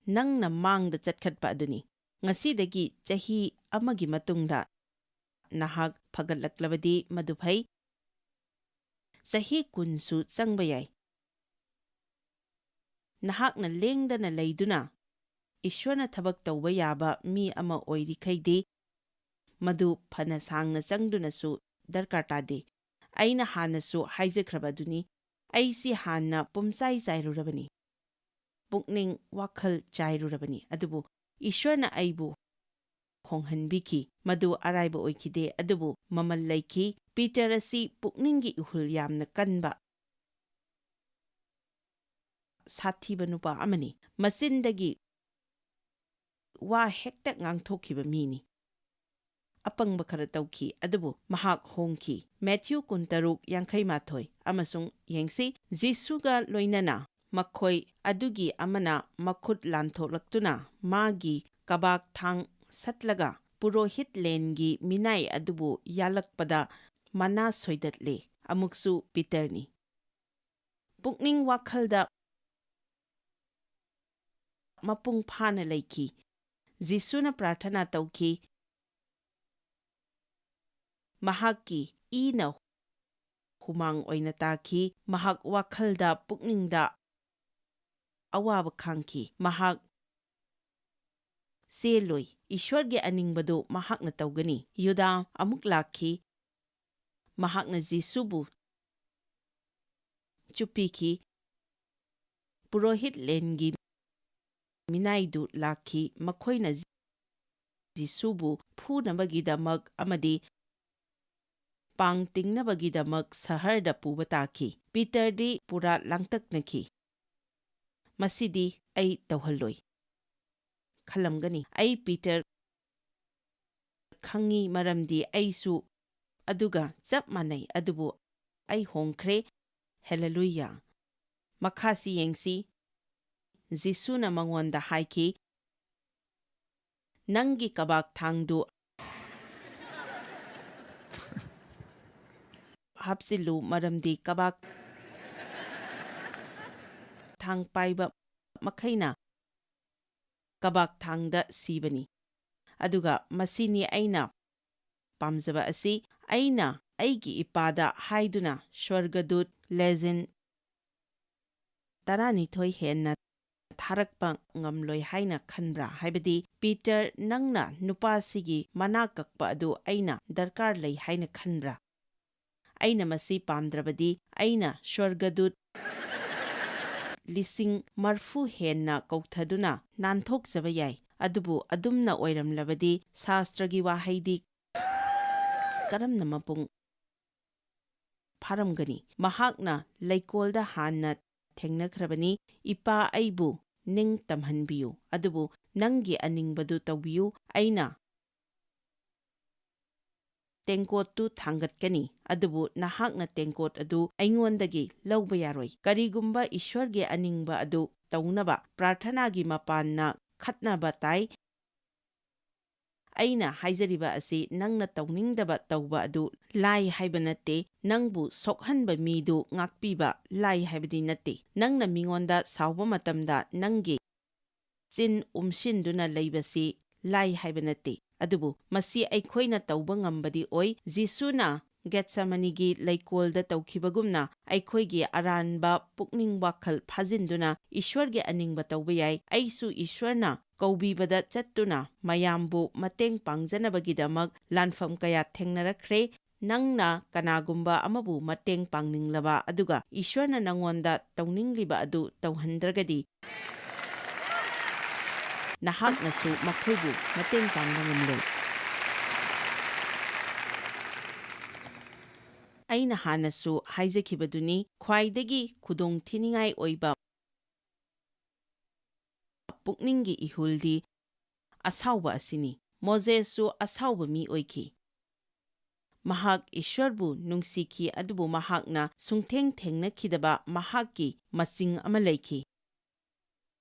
ꯅꯪꯅ ꯃꯥꯡꯗ ꯆꯠꯈꯠꯄ ꯑꯗꯨꯅꯤ꯫ ꯉꯁꯤꯗꯒꯤ ꯆꯍꯤ ꯑꯃꯒꯤ ꯃꯇꯨꯡꯗ ꯅꯍꯥꯛ ꯐꯒꯠꯂꯛꯂꯕꯗꯤ ꯃꯗꯨ ꯐꯩ꯫ ꯆꯍꯤ ꯀꯨꯟꯁꯨ ꯆꯪꯕ ꯌꯥꯏ꯫ ꯅꯍꯥꯛꯅ ꯂꯦꯡꯗꯅ ꯂꯩꯗꯨꯅ ꯏꯁ꯭ꯋꯔꯅ ꯊꯕꯛ ꯇꯧꯕ ꯌꯥꯕ ꯃꯤ ꯑꯃ ꯑꯣꯏꯔꯤꯈꯩꯗꯤ, ꯃꯗꯨ ꯐꯅ ꯁꯥꯡꯅ ꯆꯪꯗꯨꯅꯁꯨ ꯗꯔꯀꯥꯔ ꯇꯥꯗꯦ꯫ ꯑꯩꯅ ꯍꯥꯟꯅꯁꯨ ꯍꯥꯏꯖꯈ꯭ꯔꯕ ꯑꯗꯨꯅꯤ, ꯑꯩꯁꯤ ꯍꯥꯟꯅ ꯄꯨꯝꯆꯥꯏ ꯆꯥꯏꯔꯨꯔꯕꯅꯤ, ꯄꯨꯛꯅꯤꯡ ꯋꯥꯈꯜ ꯆꯥꯏꯔꯨꯔꯕꯅꯤ, ꯑꯗꯨꯕꯨ ꯏꯁ꯭ꯋꯔꯅ ꯑꯩꯕꯨ ꯍꯣꯡꯍꯟꯕꯤꯈꯤ꯫ ꯃꯗꯨ ꯑꯔꯥꯏꯕ ꯑꯣꯏꯈꯤꯗꯦ, ꯑꯗꯨꯕꯨ ꯃꯃꯜ ꯂꯩꯈꯤ꯫ ꯄꯤꯇꯔ ꯑꯁꯤ ꯄꯨꯛꯅꯤꯡꯒꯤ ꯏꯍꯨꯜ ꯌꯥꯝꯅ ꯀꯟꯕ, ꯁꯥꯊꯤꯕ ꯅꯨꯄꯥ ꯑꯃꯅꯤ꯫ ꯃꯆꯤꯟꯗꯒꯤ ꯋꯥ ꯍꯦꯛꯇ ꯉꯥꯡꯊꯣꯛꯈꯤꯕ ꯃꯤꯅꯤ꯫ ꯑꯄꯪꯕ ꯈꯔ ꯇꯧꯈꯤ, ꯑꯗꯨꯕꯨ ꯃꯍꯥꯛ ꯍꯣꯡꯈꯤ꯫ ꯃꯦꯊ꯭ꯌꯨ ꯀꯨꯟꯇꯔꯨꯛ ꯌꯥꯡꯈꯩ ꯃꯥꯊꯣꯏ ꯑꯃꯁꯨꯡ ꯌꯦꯡꯁꯤ, ꯖꯤꯁꯨꯒ ꯂꯣꯏꯅꯅ ꯃꯈꯣꯏ ꯑꯗꯨꯒꯤ ꯑꯃꯅ ꯃꯈꯨꯠ ꯂꯥꯟꯊꯣꯛꯂꯛꯇꯨꯅ ꯃꯥꯒꯤ ꯀꯕꯥꯛ ꯊꯥꯡ ꯁꯠꯂꯒ ꯄꯨꯔꯣꯍꯤꯠ ꯂꯦꯟꯒꯤ ꯃꯤꯅꯥꯏ ꯑꯗꯨꯕꯨ ꯌꯥꯜꯂꯛꯄꯗ ꯃꯅꯥ ꯁꯣꯏꯗꯠꯂꯦ꯫ ꯑꯃꯨꯛꯁꯨ ꯄꯤꯇꯔꯅꯤ꯫ ꯄꯨꯛꯅꯤꯡ ꯋꯥꯈꯜꯗ ꯃꯄꯨꯡ ꯐꯥꯅ ꯂꯩꯈꯤ꯫ ꯖꯤꯁꯨꯅ ꯄ꯭ꯔꯥꯔꯊꯅꯥ ꯇꯧꯈꯤ꯫ ꯃꯍꯥꯛꯀꯤ ꯏꯅ ꯍꯨꯃꯥꯡ ꯑꯣꯏꯅ ꯇꯥꯈꯤ꯫ ꯃꯍꯥꯛ ꯋꯥꯈꯜꯗ, ꯄꯨꯛꯅꯤꯡꯗ ꯑꯋꯥꯕ ꯈꯥꯡꯈꯤ꯫ ꯃꯍꯥꯛ ꯆꯦꯜꯂꯣꯏ꯫ ꯏꯁ꯭ꯋꯔꯒꯤ ꯑꯅꯤꯡꯕꯗꯨ ꯃꯍꯥꯛꯅ ꯇꯧꯒꯅꯤ꯫ ꯌꯨꯗꯥ ꯑꯃꯨꯛ ꯂꯥꯛꯈꯤ꯫ ꯃꯍꯥꯛꯅ ꯖꯤꯁꯨꯕꯨ ꯆꯨꯞꯄꯤꯈꯤ꯫ ꯄꯨꯔꯣꯍꯤꯠ ꯂꯦꯟꯒꯤ ꯃꯤꯅꯥꯏꯗꯨ ꯂꯥꯛꯈꯤ꯫ ꯃꯈꯣꯏꯅ ꯖꯤꯁꯨꯕꯨ ꯐꯨꯅꯕꯒꯤꯗꯃꯛ ꯑꯃꯗꯤ ꯄꯥꯡ ꯇꯤꯡꯅꯕꯒꯤꯗꯃꯛ ꯁꯍꯔꯗ ꯄꯨꯕ ꯇꯥꯈꯤ꯫ ꯄꯤꯇꯔꯗꯤ ꯄꯨꯔꯥ ꯂꯥꯡꯇꯛꯅꯈꯤ꯫ "ꯃꯁꯤꯗꯤ ꯑꯩ ꯇꯧꯍꯜꯂꯣꯏ" ꯈꯜꯂꯝꯒꯅꯤ꯫ ꯑꯩ ꯄꯤꯇꯔ ꯈꯪꯉꯤ, ꯃꯔꯝꯗꯤ ꯑꯩꯁꯨ ꯑꯗꯨꯒ ꯆꯞ ꯃꯥꯟꯅꯩ, ꯑꯗꯨꯕꯨ ꯑꯩ ꯍꯣꯡꯈ꯭ꯔꯦ꯫ ꯍꯦꯂꯦꯂꯨꯌꯥ! ꯃꯈꯥꯁꯤ ꯌꯦꯡꯁꯤ꯫ ꯖꯤꯁꯨꯅ ꯃꯉꯣꯟꯗ ꯍꯥꯏꯈꯤ, "ꯅꯪꯒꯤ ꯀꯕꯥꯛ ꯊꯥꯡꯗꯨ ꯍꯥꯞꯆꯤꯜꯂꯨ, ꯃꯔꯝꯗꯤ ꯀꯕꯥꯛ ꯊꯥꯡ ꯄꯥꯏꯕ ꯃꯈꯩꯅ ꯀꯕꯥꯛ ꯊꯥꯡꯗ ꯁꯤꯕꯅꯤ꯫ ꯑꯗꯨꯒ ꯃꯁꯤꯅꯤ ꯑꯩꯅ ꯄꯥꯝꯖꯕ ꯑꯁꯤ, ꯑꯩꯅ ꯑꯩꯒꯤ ꯏꯄꯥꯗ ꯍꯥꯏꯗꯨꯅ ꯁ꯭ꯋꯔꯒꯗꯨꯠ ꯂꯦꯖꯤꯟ ꯇꯔꯥꯅꯤꯊꯣꯏ ꯍꯦꯟꯅ ꯊꯥꯔꯛꯄ ꯉꯝꯂꯣꯏ ꯍꯥꯏꯅ ꯈꯟꯕ꯭ꯔꯥ? ꯍꯥꯏꯕꯗꯤ, ꯄꯤꯇꯔ, ꯅꯪꯅ ꯅꯨꯄꯥꯁꯤꯒꯤ ꯃꯅꯥ ꯀꯛꯄ ꯑꯗꯨ ꯑꯩꯅ ꯗꯔꯀꯥꯔ ꯂꯩ ꯍꯥꯏꯅ ꯈꯟꯕ꯭ꯔꯥ? ꯑꯩꯅ ꯃꯁꯤ ꯄꯥꯝꯗ꯭ꯔꯕꯗꯤ, ꯑꯩꯅ ꯁ꯭ꯋꯔꯒꯗꯨꯠ ꯂꯤꯁꯤꯡ ꯃꯔꯐꯨ ꯍꯦꯟꯅ ꯀꯧꯊꯗꯨꯅ ꯅꯥꯟꯊꯣꯛꯆꯕ ꯌꯥꯏ, ꯑꯗꯨꯕꯨ ꯑꯗꯨꯝꯅ ꯑꯣꯏꯔꯝꯂꯕꯗꯤ, ꯁꯥꯁꯇ꯭ꯔꯒꯤ ꯋꯥꯍꯩꯗꯤ ꯀꯔꯝꯅ ꯃꯄꯨꯡ ꯐꯥꯔꯝꯒꯅꯤ? ꯃꯍꯥꯛꯅ ꯂꯩꯀꯣꯜꯗ ꯍꯥꯟꯅ ꯊꯦꯡꯅꯈ꯭ꯔꯕꯅꯤ꯫ "ꯏꯄꯥ, ꯑꯩꯕꯨ ꯅꯤꯡ ꯇꯝꯍꯟꯕꯤꯌꯨ, ꯑꯗꯨꯕꯨ ꯅꯪꯒꯤ ꯑꯅꯤꯡꯕꯗꯨ ꯇꯧꯕꯤꯌꯨ꯫ ꯑꯩꯅ ꯇꯦꯡꯀꯣꯠꯇꯨ ꯊꯥꯡꯒꯠꯀꯅꯤ, ꯑꯗꯨꯕꯨ ꯅꯍꯥꯛꯅ ꯇꯦꯡꯀꯣꯠ ꯑꯗꯨ ꯑꯩꯉꯣꯟꯗꯒꯤ ꯂꯧꯕ ꯌꯥꯔꯣꯏ꯫ ꯀꯔꯤꯒꯨꯝꯕ ꯏꯁ꯭ꯋꯔꯒꯤ ꯑꯅꯤꯡꯕ ꯑꯗꯨ ꯇꯧꯅꯕ ꯄ꯭ꯔꯥꯔꯊꯅꯥꯒꯤ ꯃꯄꯥꯟꯅ ꯈꯠꯅꯕ ꯇꯥꯏ, ꯑꯩꯅ ꯍꯥꯏꯖꯔꯤꯕ ꯑꯁꯤ ꯅꯪꯅ ꯇꯧꯅꯤꯡꯗꯕ ꯇꯧꯕ ꯑꯗꯨ ꯂꯥꯏ ꯍꯥꯏꯕ ꯅꯠꯇꯦ, ꯅꯪꯕꯨ ꯁꯣꯛꯍꯟꯕ ꯃꯤꯗꯨ ꯉꯥꯛꯄꯤꯕ ꯂꯥꯏ ꯍꯥꯏꯕꯗꯤ ꯅꯠꯇꯦ꯫ ꯅꯪꯅ ꯃꯤꯉꯣꯟꯗ ꯁꯥꯎꯕ ꯃꯇꯝꯗ ꯅꯪꯒꯤ ꯆꯤꯟ ꯎꯝꯁꯤꯟꯗꯨꯅ ꯂꯩꯕꯁꯤ ꯂꯥꯏ ꯍꯥꯏꯕ ꯅꯠꯇꯦ, ꯑꯗꯨꯕꯨ ꯃꯁꯤ ꯑꯩꯈꯣꯏꯅ ꯇꯧꯕ ꯉꯝꯕꯗꯤ ꯑꯣꯏ꯫ ꯖꯤꯁꯨꯅ ꯒꯦꯠꯁꯦꯃꯅꯤꯒꯤ ꯂꯩꯀꯣꯜꯗ ꯇꯧꯈꯤꯕꯒꯨꯝꯅ ꯑꯩꯈꯣꯏꯒꯤ ꯑꯔꯥꯟꯕ ꯄꯨꯛꯅꯤꯡ ꯋꯥꯈꯜ ꯐꯥꯖꯤꯟꯗꯨꯅ ꯏꯁ꯭ꯋꯔꯒꯤ ꯑꯅꯤꯡꯕ ꯇꯧꯕ ꯌꯥꯏ꯫ ꯑꯩꯁꯨ ꯏꯁ꯭ꯋꯔꯅ ꯀꯧꯕꯤꯕꯗ ꯆꯠꯇꯨꯅ ꯃꯌꯥꯝꯕꯨ ꯃꯇꯦꯡ ꯄꯥꯡꯖꯅꯕꯒꯤꯗꯃꯛ ꯂꯥꯟꯐꯝ ꯀꯌꯥ ꯊꯦꯡꯅꯔꯛꯈ꯭ꯔꯦ꯫ ꯅꯪꯅ ꯀꯅꯥꯒꯨꯝꯕ ꯑꯃꯕꯨ ꯃꯇꯦꯡ ꯄꯥꯡꯅꯤꯡꯂꯕ ꯑꯗꯨꯒ ꯏꯁ꯭ꯋꯔꯅ ꯅꯉꯣꯟꯗ ꯇꯧꯅꯤꯡꯂꯤꯕ ꯑꯗꯨ ꯇꯧꯍꯟꯗ꯭ꯔꯒꯗꯤ, ꯅꯍꯥꯛꯅꯁꯨ ꯃꯈꯣꯏꯕꯨ ꯃꯇꯦꯡ ꯄꯥꯡꯕ ꯉꯝꯂꯣꯏ꯫ ꯑꯩꯅ ꯍꯥꯟꯅꯁꯨ ꯍꯥꯏꯖꯈꯤꯕꯗꯨꯅꯤ, ꯈ꯭ꯋꯥꯏꯗꯒꯤ ꯈꯨꯗꯣꯡꯊꯤꯅꯤꯡꯉꯥꯏ ꯑꯣꯏꯕ ꯄꯨꯛꯅꯤꯡꯒꯤ ꯏꯍꯨꯜꯗꯤ ꯑꯁꯥꯎꯕ ꯑꯁꯤꯅꯤ꯫ ꯃꯣꯖꯦꯁꯁꯨ ꯑꯁꯥꯎꯕ ꯃꯤ ꯑꯣꯏꯈꯤ꯫ ꯃꯍꯥꯛ ꯏꯁ꯭ꯋꯔꯕꯨ ꯅꯨꯡꯁꯤꯈꯤ, ꯑꯗꯨꯕꯨ ꯃꯍꯥꯛꯅ ꯁꯨꯡꯊꯦꯡ ꯊꯦꯡꯅꯈꯤꯗꯕ ꯃꯍꯥꯛꯀꯤ ꯃꯆꯤꯡ ꯑꯃ ꯂꯩꯈꯤ꯫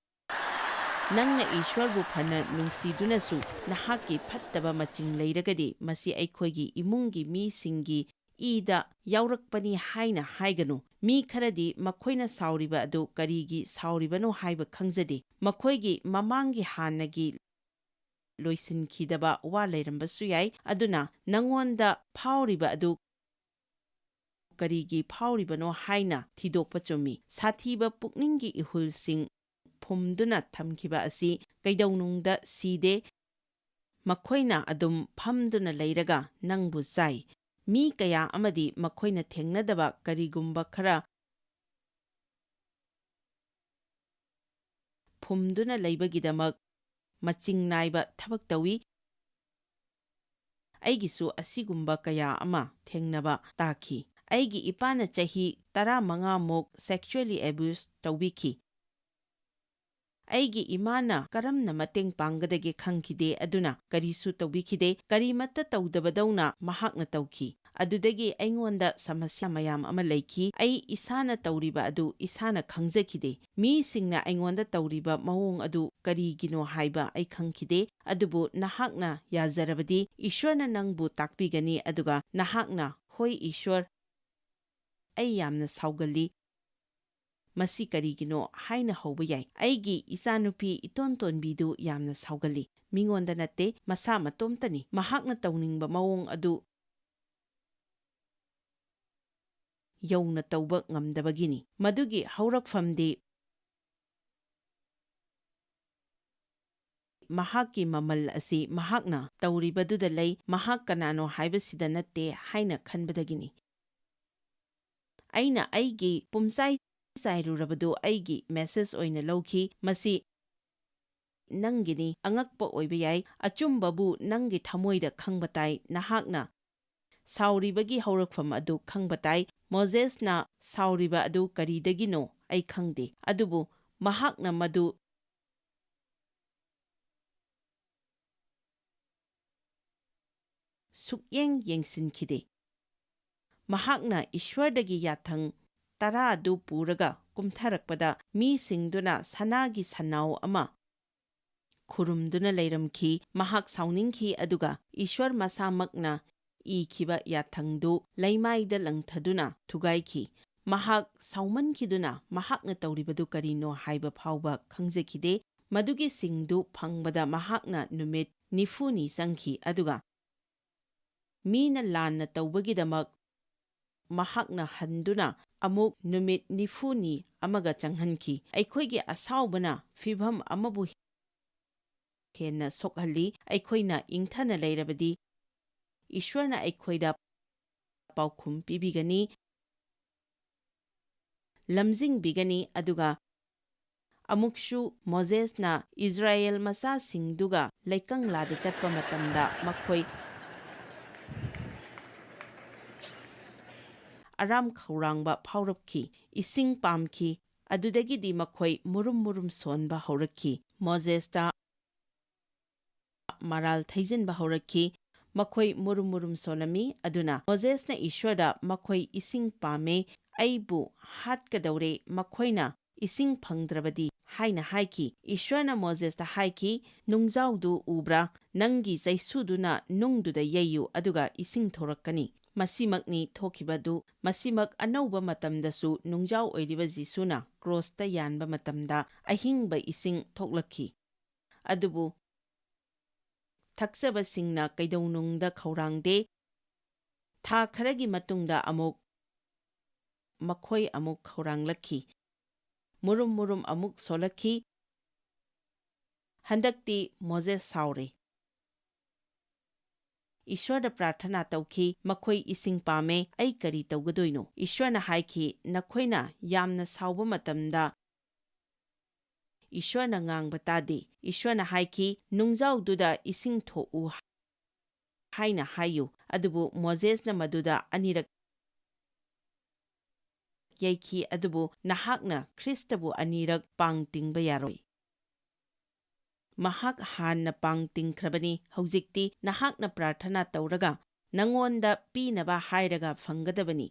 ꯅꯪꯅ ꯏꯁ꯭ꯋꯔꯕꯨ ꯐꯅ ꯅꯨꯡꯁꯤꯗꯨꯅꯁꯨ ꯅꯍꯥꯛꯀꯤ ꯐꯠꯇꯕ ꯃꯆꯤꯡ ꯂꯩꯔꯒꯗꯤ, ꯃꯁꯤ ꯑꯩꯈꯣꯏꯒꯤ ꯏꯃꯨꯡꯒꯤ ꯃꯤꯁꯤꯡꯒꯤ ꯏꯗ ꯌꯥꯎꯔꯛꯄꯅꯤ ꯍꯥꯏꯅ ꯍꯥꯏꯒꯅꯨ꯫ ꯃꯤ ꯈꯔꯗꯤ ꯃꯈꯣꯏꯅ ꯁꯥꯎꯔꯤꯕ ꯑꯗꯨ ꯀꯔꯤꯒꯤ ꯁꯥꯎꯔꯤꯕꯅꯣ ꯍꯥꯏꯕ ꯈꯪꯖꯗꯦ꯫ ꯃꯈꯣꯏꯒꯤ ꯃꯃꯥꯡꯒꯤ ꯍꯥꯟꯅꯒꯤ ꯂꯣꯏꯁꯤꯟꯈꯤꯗꯕ ꯋꯥ ꯂꯩꯔꯝꯕꯁꯨ ꯌꯥꯏ꯫ ꯑꯗꯨꯅ ꯅꯉꯣꯟꯗ ꯐꯥꯎꯔꯤꯕ ꯑꯗꯨ ꯀꯔꯤꯒꯤ ꯐꯥꯎꯔꯤꯕꯅꯣ ꯍꯥꯏꯅ ꯊꯤꯗꯣꯛꯄ ꯆꯨꯝꯃꯤ꯫ ꯁꯥꯊꯤꯕ ꯄꯨꯛꯅꯤꯡꯒꯤ ꯏꯍꯨꯜꯁꯤꯡ ꯐꯨꯝꯗꯨꯅ ꯊꯝꯈꯤꯕ ꯑꯁꯤ ꯀꯩꯗꯧꯅꯨꯡꯗ ꯁꯤꯗꯦ꯫ ꯃꯈꯣꯏꯅ ꯑꯗꯨꯝ ꯐꯝꯗꯨꯅ ꯂꯩꯔꯒ ꯅꯪꯕꯨ ꯆꯥꯏ꯫ ꯃꯤ ꯀꯌꯥ ꯑꯃꯗꯤ ꯃꯈꯣꯏꯅ ꯊꯦꯡꯅꯗꯕ ꯀꯔꯤꯒꯨꯝꯕ ꯈꯔ ꯐꯨꯝꯗꯨꯅ ꯂꯩꯕꯒꯤꯗꯃꯛ ꯃꯆꯤꯡ ꯅꯥꯏꯕ ꯊꯕꯛ ꯇꯧꯏ꯫ ꯑꯩꯒꯤꯁꯨ ꯑꯁꯤꯒꯨꯝꯕ ꯀꯌꯥ ꯑꯃ ꯊꯦꯡꯅꯕ ꯇꯥꯈꯤ꯫ ꯑꯩꯒꯤ ꯏꯄꯥꯅ ꯆꯍꯤ ꯇꯔꯥꯃꯉꯥ ꯃꯨꯛ sexually abuse ꯇꯧꯕꯤꯈꯤ꯫ ꯑꯩꯒꯤ ꯏꯃꯥꯅ ꯀꯔꯝꯅ ꯃꯇꯦꯡ ꯄꯥꯡꯒꯗꯒꯦ ꯈꯪꯈꯤꯗꯦ, ꯑꯗꯨꯅ ꯀꯔꯤꯁꯨ ꯇꯧꯕꯤꯈꯤꯗꯦ꯫ ꯀꯔꯤꯃꯠꯇ ꯇꯧꯗꯕꯗꯧꯅ ꯃꯍꯥꯛꯅ ꯇꯧꯈꯤ꯫ ꯑꯗꯨꯗꯒꯤ ꯑꯩꯉꯣꯟꯗ ꯁꯃꯁ꯭ꯌꯥ ꯃꯌꯥꯝ ꯑꯃ ꯂꯩꯈꯤ꯫ ꯑꯩ ꯏꯁꯥꯅ ꯇꯧꯔꯤꯕ ꯑꯗꯨ ꯏꯁꯥꯅ ꯈꯪꯖꯈꯤꯗꯦ꯫ ꯃꯤꯁꯤꯡꯅ ꯑꯩꯉꯣꯟꯗ ꯇꯧꯔꯤꯕ ꯃꯑꯣꯡ ꯑꯗꯨ ꯀꯔꯤꯒꯤꯅꯣ ꯍꯥꯏꯕ ꯑꯩ ꯈꯪꯈꯤꯗꯦ꯫ ꯑꯗꯨꯕꯨ ꯅꯍꯥꯛꯅ ꯌꯥꯖꯔꯕꯗꯤ, ꯏꯁ꯭ꯋꯔꯅ ꯅꯪꯕꯨ ꯇꯥꯛꯄꯤꯒꯅꯤ, ꯑꯗꯨꯒ ꯅꯍꯥꯛꯅ, "ꯍꯣꯏ, ꯏꯁ꯭ꯋꯔ, ꯑꯩ ꯌꯥꯝꯅ ꯁꯥꯎꯒꯜꯂꯤ꯫ ꯃꯁꯤ ꯀꯔꯤꯒꯤꯅꯣ?" ꯍꯥꯏꯅ ꯍꯧꯕ ꯌꯥꯏ꯫ "ꯑꯩꯒꯤ ꯏꯆꯥꯅꯨꯄꯤ ꯏꯇꯣꯟ ꯇꯣꯟꯕꯤꯗꯨ ꯌꯥꯝꯅ ꯁꯥꯎꯒꯜꯂꯤ꯫ ꯃꯤꯉꯣꯟꯗ ꯅꯠꯇꯦ, ꯃꯁꯥ ꯃꯇꯣꯝꯇꯅꯤ꯫ ꯃꯍꯥꯛꯅ ꯇꯧꯅꯤꯡꯕ ꯃꯑꯣꯡ ꯑꯗꯨ ꯌꯧꯅ ꯇꯧꯕ ꯉꯝꯗꯕꯒꯤꯅꯤ꯫ ꯃꯗꯨꯒꯤ ꯍꯧꯔꯛꯐꯝꯗꯤ ꯃꯍꯥꯛꯀꯤ ꯃꯃꯜ ꯑꯁꯤ ꯃꯍꯥꯛꯅ ꯇꯧꯔꯤꯕꯗꯨꯗ ꯂꯩ, ꯃꯍꯥꯛ ꯀꯅꯥꯅꯣ ꯍꯥꯏꯕꯁꯤꯗ ꯅꯠꯇꯦ ꯍꯥꯏꯅ ꯈꯟꯕꯗꯒꯤꯅꯤ꯫ ꯑꯩꯅ ꯑꯩꯒꯤ ꯄꯨꯝꯆꯥꯏ ꯆꯥꯏꯔꯨꯔꯕꯗꯨ ꯑꯩꯒꯤ ꯃꯦꯁꯦꯖ ꯑꯣꯏꯅ ꯂꯧꯈꯤ꯫ ꯃꯁꯤ ꯅꯪꯒꯤꯅꯤ꯫ ꯑꯉꯛꯄ ꯑꯣꯏꯕ ꯌꯥꯏ꯫ ꯑꯆꯨꯝꯕꯕꯨ ꯅꯪꯒꯤ ꯊꯃꯣꯏꯗ ꯈꯪꯕ ꯇꯥꯏ꯫ ꯅꯍꯥꯛꯅ ꯁꯥꯎꯔꯤꯕꯒꯤ ꯍꯧꯔꯛꯐꯝ ꯑꯗꯨ ꯈꯪꯕ ꯇꯥꯏ꯫ ꯃꯣꯖꯦꯁꯅ ꯁꯥꯎꯔꯤꯕ ꯑꯗꯨ ꯀꯔꯤꯗꯒꯤꯅꯣ ꯑꯩ ꯈꯪꯗꯦ, ꯑꯗꯨꯕꯨ ꯃꯍꯥꯛꯅ ꯃꯗꯨ ꯁꯨꯛꯌꯦꯡ ꯌꯦꯡꯁꯤꯟꯈꯤꯗꯦ꯫ ꯃꯍꯥꯛꯅ ꯏꯁ꯭ꯋꯔꯗꯒꯤ ꯌꯥꯊꯪ ꯇꯔꯥ ꯑꯗꯨ ꯄꯨꯔꯒ ꯀꯨꯝꯊꯔꯛꯄꯗ, ꯃꯤꯁꯤꯡꯗꯨꯅ ꯁꯅꯥꯒꯤ ꯁꯟꯅꯥꯎ ꯑꯃ ꯈꯨꯔꯨꯝꯗꯨꯅ ꯂꯩꯔꯝꯈꯤ꯫ ꯃꯍꯥꯛ ꯁꯥꯎꯅꯤꯡꯈꯤ, ꯑꯗꯨꯒ ꯏꯁ꯭ꯋꯔ ꯃꯁꯥꯃꯛꯅ ꯏꯈꯤꯕ ꯌꯥꯊꯪꯗꯨ ꯂꯩꯃꯥꯏꯗ ꯂꯪꯊꯗꯨꯅ ꯊꯨꯒꯥꯏꯈꯤ꯫ ꯃꯍꯥꯛ ꯁꯥꯎꯃꯟꯈꯤꯗꯨꯅ ꯃꯍꯥꯛꯅ ꯇꯧꯔꯤꯕꯗꯨ ꯀꯔꯤꯅꯣ ꯍꯥꯏꯕ ꯐꯥꯎꯕ ꯈꯪꯖꯈꯤꯗꯦ꯫ ꯃꯗꯨꯒꯤ ꯁꯤꯡꯗꯨ ꯐꯪꯕꯗ ꯃꯍꯥꯛꯅ ꯅꯨꯃꯤꯠ ꯅꯤꯐꯨꯅꯤ ꯆꯪꯈꯤ, ꯑꯗꯨꯒ ꯃꯤꯅ ꯂꯥꯟꯅ ꯇꯧꯕꯒꯤꯗꯃꯛ ꯃꯍꯥꯛꯅ ꯍꯟꯗꯨꯅ ꯑꯃꯨꯛ ꯅꯨꯃꯤꯠ ꯅꯤꯐꯨꯅꯤ ꯑꯃꯒ ꯆꯪꯍꯟꯈꯤ꯫ ꯑꯩꯈꯣꯏꯒꯤ ꯑꯁꯥꯎꯕꯅ ꯐꯤꯚꯝ ꯑꯃꯕꯨ ꯍꯦꯟꯅ ꯁꯣꯛꯍꯜꯂꯤ꯫ ꯑꯩꯈꯣꯏꯅ ꯏꯪꯊꯅ ꯂꯩꯔꯕꯗꯤ, ꯏꯁ꯭ꯋꯔꯅ ꯑꯩꯈꯣꯏꯗ ꯄꯥꯎꯈꯨꯝ ꯄꯤꯕꯤꯒꯅꯤ, ꯂꯝꯖꯤꯡꯕꯤꯒꯅꯤ, ꯑꯗꯨꯒ ꯑꯃꯨꯛꯁꯨ ꯃꯣꯖꯦꯁꯅ ꯏꯁ꯭ꯔꯥꯌꯦꯜ ꯃꯆꯥꯁꯤꯡꯗꯨꯒ ꯂꯩꯀꯪꯂꯥꯗ ꯆꯠꯄ ꯃꯇꯝꯗ ꯃꯈꯣꯏ ꯑꯔꯥꯝ ꯈꯧꯔꯥꯡꯕ ꯐꯥꯎꯔꯛꯈꯤ, ꯏꯁꯤꯡ ꯄꯥꯝꯈꯤ, ꯑꯗꯨꯗꯒꯤꯗꯤ ꯃꯈꯣꯏ ꯃꯨꯔꯨꯝ ꯃꯨꯔꯨꯝ ꯁꯣꯟꯕ ꯍꯧꯔꯛꯈꯤ꯫ ꯃꯣꯖꯦꯁꯇ ꯃꯔꯥꯜ ꯊꯩꯖꯤꯟꯕ ꯍꯧꯔꯛꯈꯤ꯫ ꯃꯈꯣꯏ ꯃꯨꯔꯨꯝ ꯃꯨꯔꯨꯝ ꯁꯣꯜꯂꯝꯃꯤ꯫ ꯑꯗꯨꯅ ꯃꯣꯖꯦꯁꯅ ꯏꯁ꯭ꯋꯔꯗ, "ꯃꯈꯣꯏ ꯏꯁꯤꯡ ꯄꯥꯝꯃꯦ, ꯑꯩꯕꯨ ꯍꯥꯠꯀꯗꯧꯔꯦ, ꯃꯈꯣꯏꯅ ꯏꯁꯤꯡ ꯐꯪꯗ꯭ꯔꯕꯗꯤ" ꯍꯥꯏꯅ ꯍꯥꯏꯈꯤ꯫ ꯏꯁ꯭ꯋꯔꯅ ꯃꯣꯖꯦꯁꯇ ꯍꯥꯏꯈꯤ, "ꯅꯨꯡꯖꯥꯎꯗꯨ ꯎꯕ꯭ꯔꯥ? ꯅꯪꯒꯤ ꯆꯩꯁꯨꯗꯨꯅ ꯅꯨꯡꯗꯨꯗ ꯌꯩꯌꯨ, ꯑꯗꯨꯒ ꯏꯁꯤꯡ ꯊꯣꯔꯛꯀꯅꯤ"꯫ ꯃꯁꯤꯃꯛꯅꯤ ꯊꯣꯛꯈꯤꯕꯗꯨ꯫ ꯃꯁꯤꯃꯛ ꯑꯅꯧꯕ ꯃꯇꯝꯗꯁꯨ ꯅꯨꯡꯖꯥꯎ ꯑꯣꯏꯔꯤꯕ ꯖꯤꯁꯨꯅ ꯀ꯭ꯔꯣꯁꯇ ꯌꯥꯟꯕ ꯃꯇꯝꯗ ꯑꯍꯤꯡꯕ ꯏꯁꯤꯡ ꯊꯣꯛꯂꯛꯈꯤ꯫ ꯑꯗꯨꯕꯨ ꯊꯛꯆꯕꯁꯤꯡꯅ ꯀꯩꯗꯧꯅꯨꯡꯗ ꯈꯧꯔꯥꯡꯗꯦ꯫ ꯊꯥ ꯈꯔꯒꯤ ꯃꯇꯨꯡꯗ ꯑꯃꯨꯛ ꯃꯈꯣꯏ ꯑꯃꯨꯛ ꯈꯧꯔꯥꯡꯂꯛꯈꯤ꯫ ꯃꯨꯔꯨꯝ ꯃꯨꯔꯨꯝ ꯑꯃꯨꯛ ꯁꯣꯜꯂꯛꯈꯤ꯫ ꯍꯟꯗꯛꯇꯤ ꯃꯣꯖꯦꯁ ꯁꯥꯎꯔꯦ꯫ ꯏꯁ꯭ꯋꯔꯗ ꯄ꯭ꯔꯥꯔꯊꯅꯥ ꯇꯧꯈꯤ, "ꯃꯈꯣꯏ ꯏꯁꯤꯡ ꯄꯥꯝꯃꯦ, ꯑꯩ ꯀꯔꯤ ꯇꯧꯒꯗꯣꯏꯅꯣ?" ꯏꯁ꯭ꯋꯔꯅ ꯍꯥꯏꯈꯤ, "ꯅꯈꯣꯏꯅ ꯌꯥꯝꯅ ꯁꯥꯎꯕ ꯃꯇꯝꯗ ꯏꯁ꯭ꯋꯔꯅ ꯉꯥꯡꯕ ꯇꯥꯗꯦ꯫ ꯏꯁ꯭ꯋꯔꯅ ꯍꯥꯏꯈꯤ, 'ꯅꯨꯡꯖꯥꯎꯗꯨꯗ ꯏꯁꯤꯡ ꯊꯣꯛꯎ' ꯍꯥꯏꯅ ꯍꯥꯏꯌꯨ, ꯑꯗꯨꯕꯨ ꯃꯣꯖꯦꯁꯅ ꯃꯗꯨꯗ ꯑꯅꯤꯔꯛ ꯌꯩꯈꯤ, ꯑꯗꯨꯕꯨ ꯅꯍꯥꯛꯅ ꯈ꯭ꯔꯤꯁꯇꯕꯨ ꯑꯅꯤꯔꯛ ꯄꯥꯡ ꯇꯤꯡꯕ ꯌꯥꯔꯣꯏ꯫ ꯃꯍꯥꯛ ꯍꯥꯟꯅ ꯄꯥꯡ ꯇꯤꯡꯈ꯭ꯔꯕꯅꯤ꯫ ꯍꯧꯖꯤꯛꯇꯤ ꯅꯍꯥꯛꯅ ꯄ꯭ꯔꯥꯔꯊꯅꯥ ꯇꯧꯔꯒ ꯅꯉꯣꯟꯗ ꯄꯤꯅꯕ ꯍꯥꯏꯔꯒ ꯐꯪꯒꯗꯕꯅꯤ꯫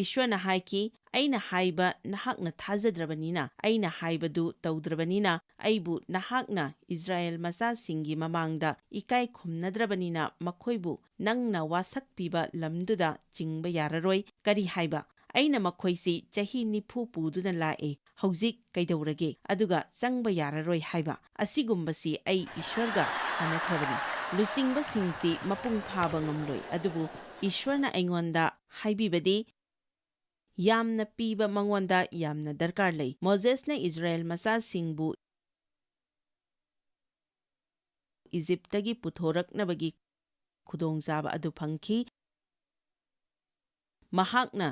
ꯏꯁ꯭ꯋꯔꯅ ꯍꯥꯏꯈꯤ, "ꯑꯩꯅ ꯍꯥꯏꯕ ꯅꯍꯥꯛꯅ ꯊꯥꯖꯗ꯭ꯔꯕꯅꯤꯅ, ꯑꯩꯅ ꯍꯥꯏꯕꯗꯨ ꯇꯧꯗ꯭ꯔꯕꯅꯤꯅ, ꯑꯩꯕꯨ ꯅꯍꯥꯛꯅ ꯏꯁ꯭ꯔꯥꯌꯦꯜ ꯃꯆꯥꯁꯤꯡꯒꯤ ꯃꯃꯥꯡꯗ ꯏꯀꯥꯏ ꯈꯨꯝꯅꯗ꯭ꯔꯕꯅꯤꯅ, ꯃꯈꯣꯏꯕꯨ ꯅꯪꯅ ꯋꯥꯁꯛꯄꯤꯕ ꯂꯝꯗꯨꯗ ꯆꯤꯡꯕ ꯌꯥꯔꯔꯣꯏ"꯫ ꯀꯔꯤ ꯍꯥꯏꯕ? "ꯑꯩꯅ ꯃꯈꯣꯏꯁꯤ ꯆꯍꯤ ꯅꯤꯐꯨ ꯄꯨꯗꯨꯅ ꯂꯥꯛꯑꯦ, ꯍꯧꯖꯤꯛ ꯀꯩꯗꯧꯔꯒꯦ? ꯑꯗꯨꯒ ꯆꯪꯕ ꯌꯥꯔꯔꯣꯏ" ꯍꯥꯏꯕ꯫ ꯑꯁꯤꯒꯨꯝꯕꯁꯤ ꯑꯩ ꯏꯁ꯭ꯋꯔꯒ ꯁꯥꯟꯅꯈ꯭ꯔꯕꯅꯤ꯫ ꯂꯨꯆꯤꯡꯕꯁꯤꯡꯁꯤ ꯃꯄꯨꯡ ꯐꯥꯕ ꯉꯝꯂꯣꯏ, ꯑꯗꯨꯕꯨ ꯏꯁ꯭ꯋꯔꯅ ꯑꯩꯉꯣꯟꯗ ꯍꯥꯏꯕꯤꯕꯗꯤ, ꯌꯥꯝꯅ ꯄꯤꯕ ꯃꯉꯣꯟꯗ ꯌꯥꯝꯅ ꯗꯔꯀꯥꯔ ꯂꯩ꯫ ꯃꯣꯖꯦꯁꯅ ꯏꯁ꯭ꯔꯥꯌꯦꯜ ꯃꯆꯥꯁꯤꯡꯕꯨ ꯏꯖꯤꯞꯇꯒꯤ ꯄꯨꯊꯣꯔꯛꯅꯕꯒꯤ ꯈꯨꯗꯣꯡꯆꯥꯕ ꯑꯗꯨ ꯐꯪꯈꯤ꯫ ꯃꯍꯥꯛꯅ